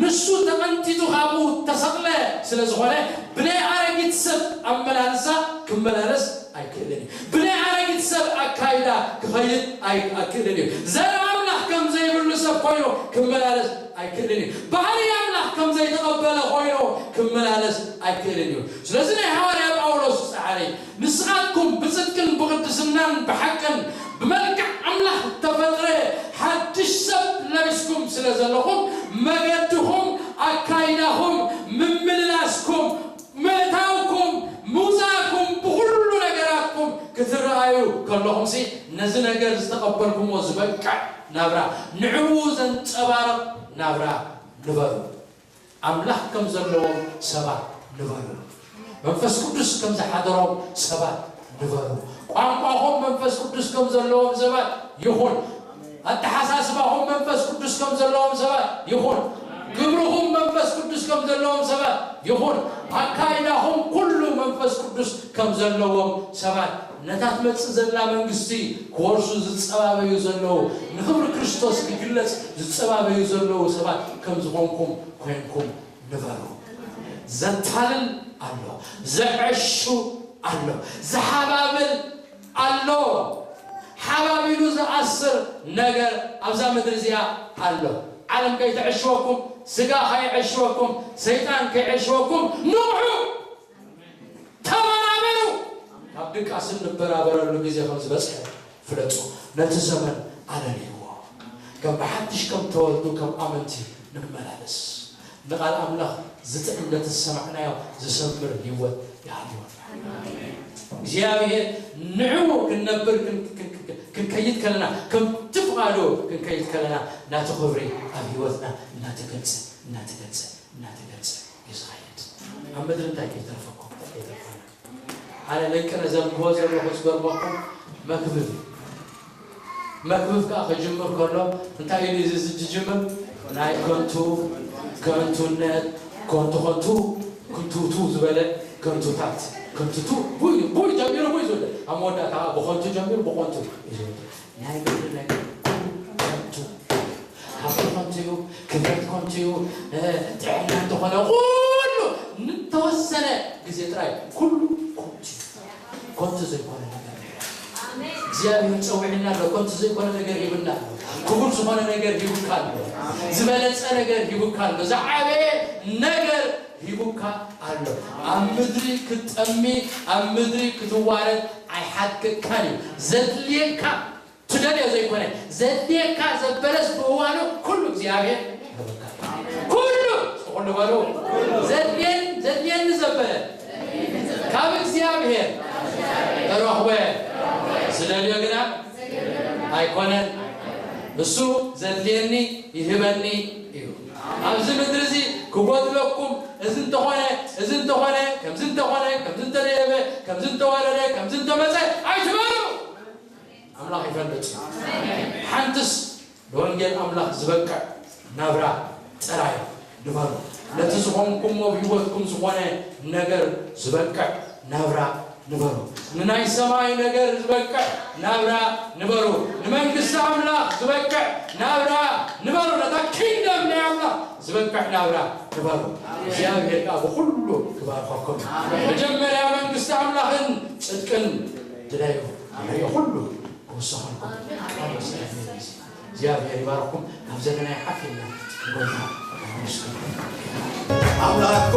ንሱ ተቐንጢጡ ካብኡ ተሰቕለ ስለ ዝኾነ፣ ብናይ ኣረጊት ሰብ ኣመላልሳ ክመላለስ ኣይክእልን እዩ። ብናይ ኣረጊት ሰብ ኣካይዳ ክኸይድ ኣይ-፣ ኣይክእልን እዩ። ዘርኢ ኣምላኽ ከም ዘይብሉ ሰብ ኮይኑ ክመላለስ ኣይክእልን እዩ። ባህሪ ኣምላኽ ከም ዘይተቐበለ ኮይኑ ክመላለስ ኣይክእልን እዩ። ስለዚ ናይ ሃዋርያ ጳውሎስ ጻዕሪ፣ ንስኻትኩም ብጽድቅን ብቕድስናን ብሓቅን ብመልክዕ ኣምላኽ እተፈጥረ ሓድሽ ሰብ ለቢስኩም ስለ ዘለኹም፣ መገድኹም፣ ኣካይዳኹም፣ ምምልላስኩም፣ ምእታውኩም፣ ምውጻእኩም፣ ብኹሉ ነገራትኩም ክትረኣዩ ከለኹምሲ፣ ነዚ ነገር ዝተቐበልኩምዎ ዝበቅዕ ናብራ፣ ንዕኡ ዘንጸባርቕ ናብራ ንበሩ። ኣምላኽ ከም ዘለዎም ሰባት ንበሩ። መንፈስ ቅዱስ ከም ዝሓደሮም ሰባት ንበሩ። ቋንቋኹም መንፈስ ቅዱስ ከም ዘለዎም ሰባት ይኹን። ኣተሓሳስባኹም መንፈስ ቅዱስ ከም ዘለዎም ሰባት ይኹን። ግብርኹም መንፈስ ቅዱስ ከም ዘለዎም ሰባት ይኹን። ኣካይዳኹም ኩሉ መንፈስ ቅዱስ ከም ዘለዎም ሰባት፣ ነታ ትመጽእ ዘላ መንግስቲ ክወርሱ ዝጸባበዩ ዘለዉ፣ ንኽብሪ ክርስቶስ ክግለጽ ዝጸባበዩ ዘለዉ ሰባት ከም ዝኾንኩም ኮይንኩም ንበሩ። ዘታልል ኣሎ፣ ዘዐሹ ኣሎ፣ ዝሓባብል ኣሎ። ሓባቢሉ ዝኣስር ነገር ኣብዛ ምድሪ እዚኣ ኣሎ። ዓለም ከይተዐሽወኩም፣ ስጋ ከይዐሽወኩም፣ ሰይጣን ከይዐሽወኩም፣ ንቕሑ፣ ተበራበሩ። ካብ ድቃስ እንበራበረሉ ግዜ ከም ዝበጽሐ ፍለጡ። ነቲ ዘመን ኣለልይዎ። ከም ብሓድሽ ከም ተወልዱ ከም ኣመንቲ ንመላለስ። ንቓል ኣምላኽ ዝጥዕም፣ ነቲ ዝሰማዕናዮ ዝሰምር ህይወት ይሃልወና። እግዚኣብሔር ንዕኡ ክንነብር ክን-፣ ክን-፣ ክን-፣ ክንከይድ ከለና፣ ከምቲ ፍቓዱ ክንከይድ ከለና፣ ናቱ ክብሪ ኣብ ህይወትና እናተገልጸ፣ እናተገልጸ፣ እናተገልጸ እዩ ዝኸይድ። ኣብ ምድሪ እንታይ ከይተርፈኩም? እንታይ ከይተርፈና? ኣነ ለቅነ ዘንብቦ ዘለኹ ዝገርመኩም መክብብ እዩ። መክብብ ከኣ ክጅምር ከሎ እንታይ ኢሉ እዩ ዝጅምር? ናይ ከንቱ፣ ከንቱነት፣ ከንቱ፣ ከንቱ፣ ክንቱቱ ዝበለ ከንቱታት፣ ክንቱቱ፣ ቡይ፣ ቡይ ጀሚሩ ቡይ ዝብል፣ ኣብ መወዳእታ ከኣ ብኸንቱ ጀሚሩ ብኸንቱ እዩ ዝብል። ናይ ምድሪ ነገር ኩሉ ከንቱ እዩ። ሃብቲ ከንቱ እዩ፣ ክብረት ከንቱ እዩ፣ እ፣ ጥዕና እንተኾነ ኩሉ ንተወሰነ ግዜ ጥራይ ኩሉ ከንቱ እዩ። ከንቱ ዘይኮነ ነገር የለን። እግዚኣብሔር ጸዊዕና ኣሎ። ከንቱ ዘይኮነ ነገር ሂብና ኣሎ። ክቡር ዝኾነ ነገር ሂቡካ ኣሎ። ዝበለጸ ነገር ሂቡካ ኣሎ። ዝዓበየ ነገር ሂቡካ ኣሎ። ኣብ ምድሪ ክትጠሚ፣ ኣብ ምድሪ ክትዋረድ ኣይሓድገካን እዩ። ዘድልየካ ትደልዮ ዘይኮነ፣ ዘድልየካ ዘበለስ ብእዋኑ ኩሉ እግዚኣብሔር ይህበካ። ኩሉ ንበሉ። ዘድልየን ዘድልየኒ ዘበለ ካብ እግዚኣብሔር ተረኽበ። ዝደልዮ ግና ኣይኮነን። እሱ ዘድልየኒ ይህበኒ እዩ። ኣብዚ ምድሪ እዚ ክጎድለኩም፣ እዚ እንተኾነ፣ እዚ እንተኾነ፣ ከምዚ እንተኾነ፣ ከምዚ እንተደየበ፣ ከምዚ እንተወረደ፣ ከምዚ እንተመጸ ኣይትበሉ። ኣምላኽ ይፈልጥ። ሓንትስ ንወንጌል ኣምላኽ ዝበቅዕ ናብራ ጥራይ ንበሩ። ነቲ ዝኾንኩሞ ብህይወትኩም ዝኾነ ነገር ዝበቅዕ ናብራ ንበሩ። ንናይ ሰማይ ነገር ዝበቅዕ ናብራ ንበሩ። ንመንግስቲ ኣምላኽ ዝበቅዕ ናብራ ንበሩ። ነታ ኪንግደም ናይ ኣምላኽ ዝበቅዕ ናብራ ንበሩ። እግዚኣብሔር ከዓ ብኹሉ ክባርኸኩም። መጀመርያ መንግስቲ ኣምላኽን ጽድቅን ድለዩ። ድለዩ ኩሉ ክውሰኸልኩም። እግዚኣብሔር ይባርኩም። ናብ ዘለና ይሓፍ ኢልና ንጎይታ ነመስግን። ኣምላኽ እኮ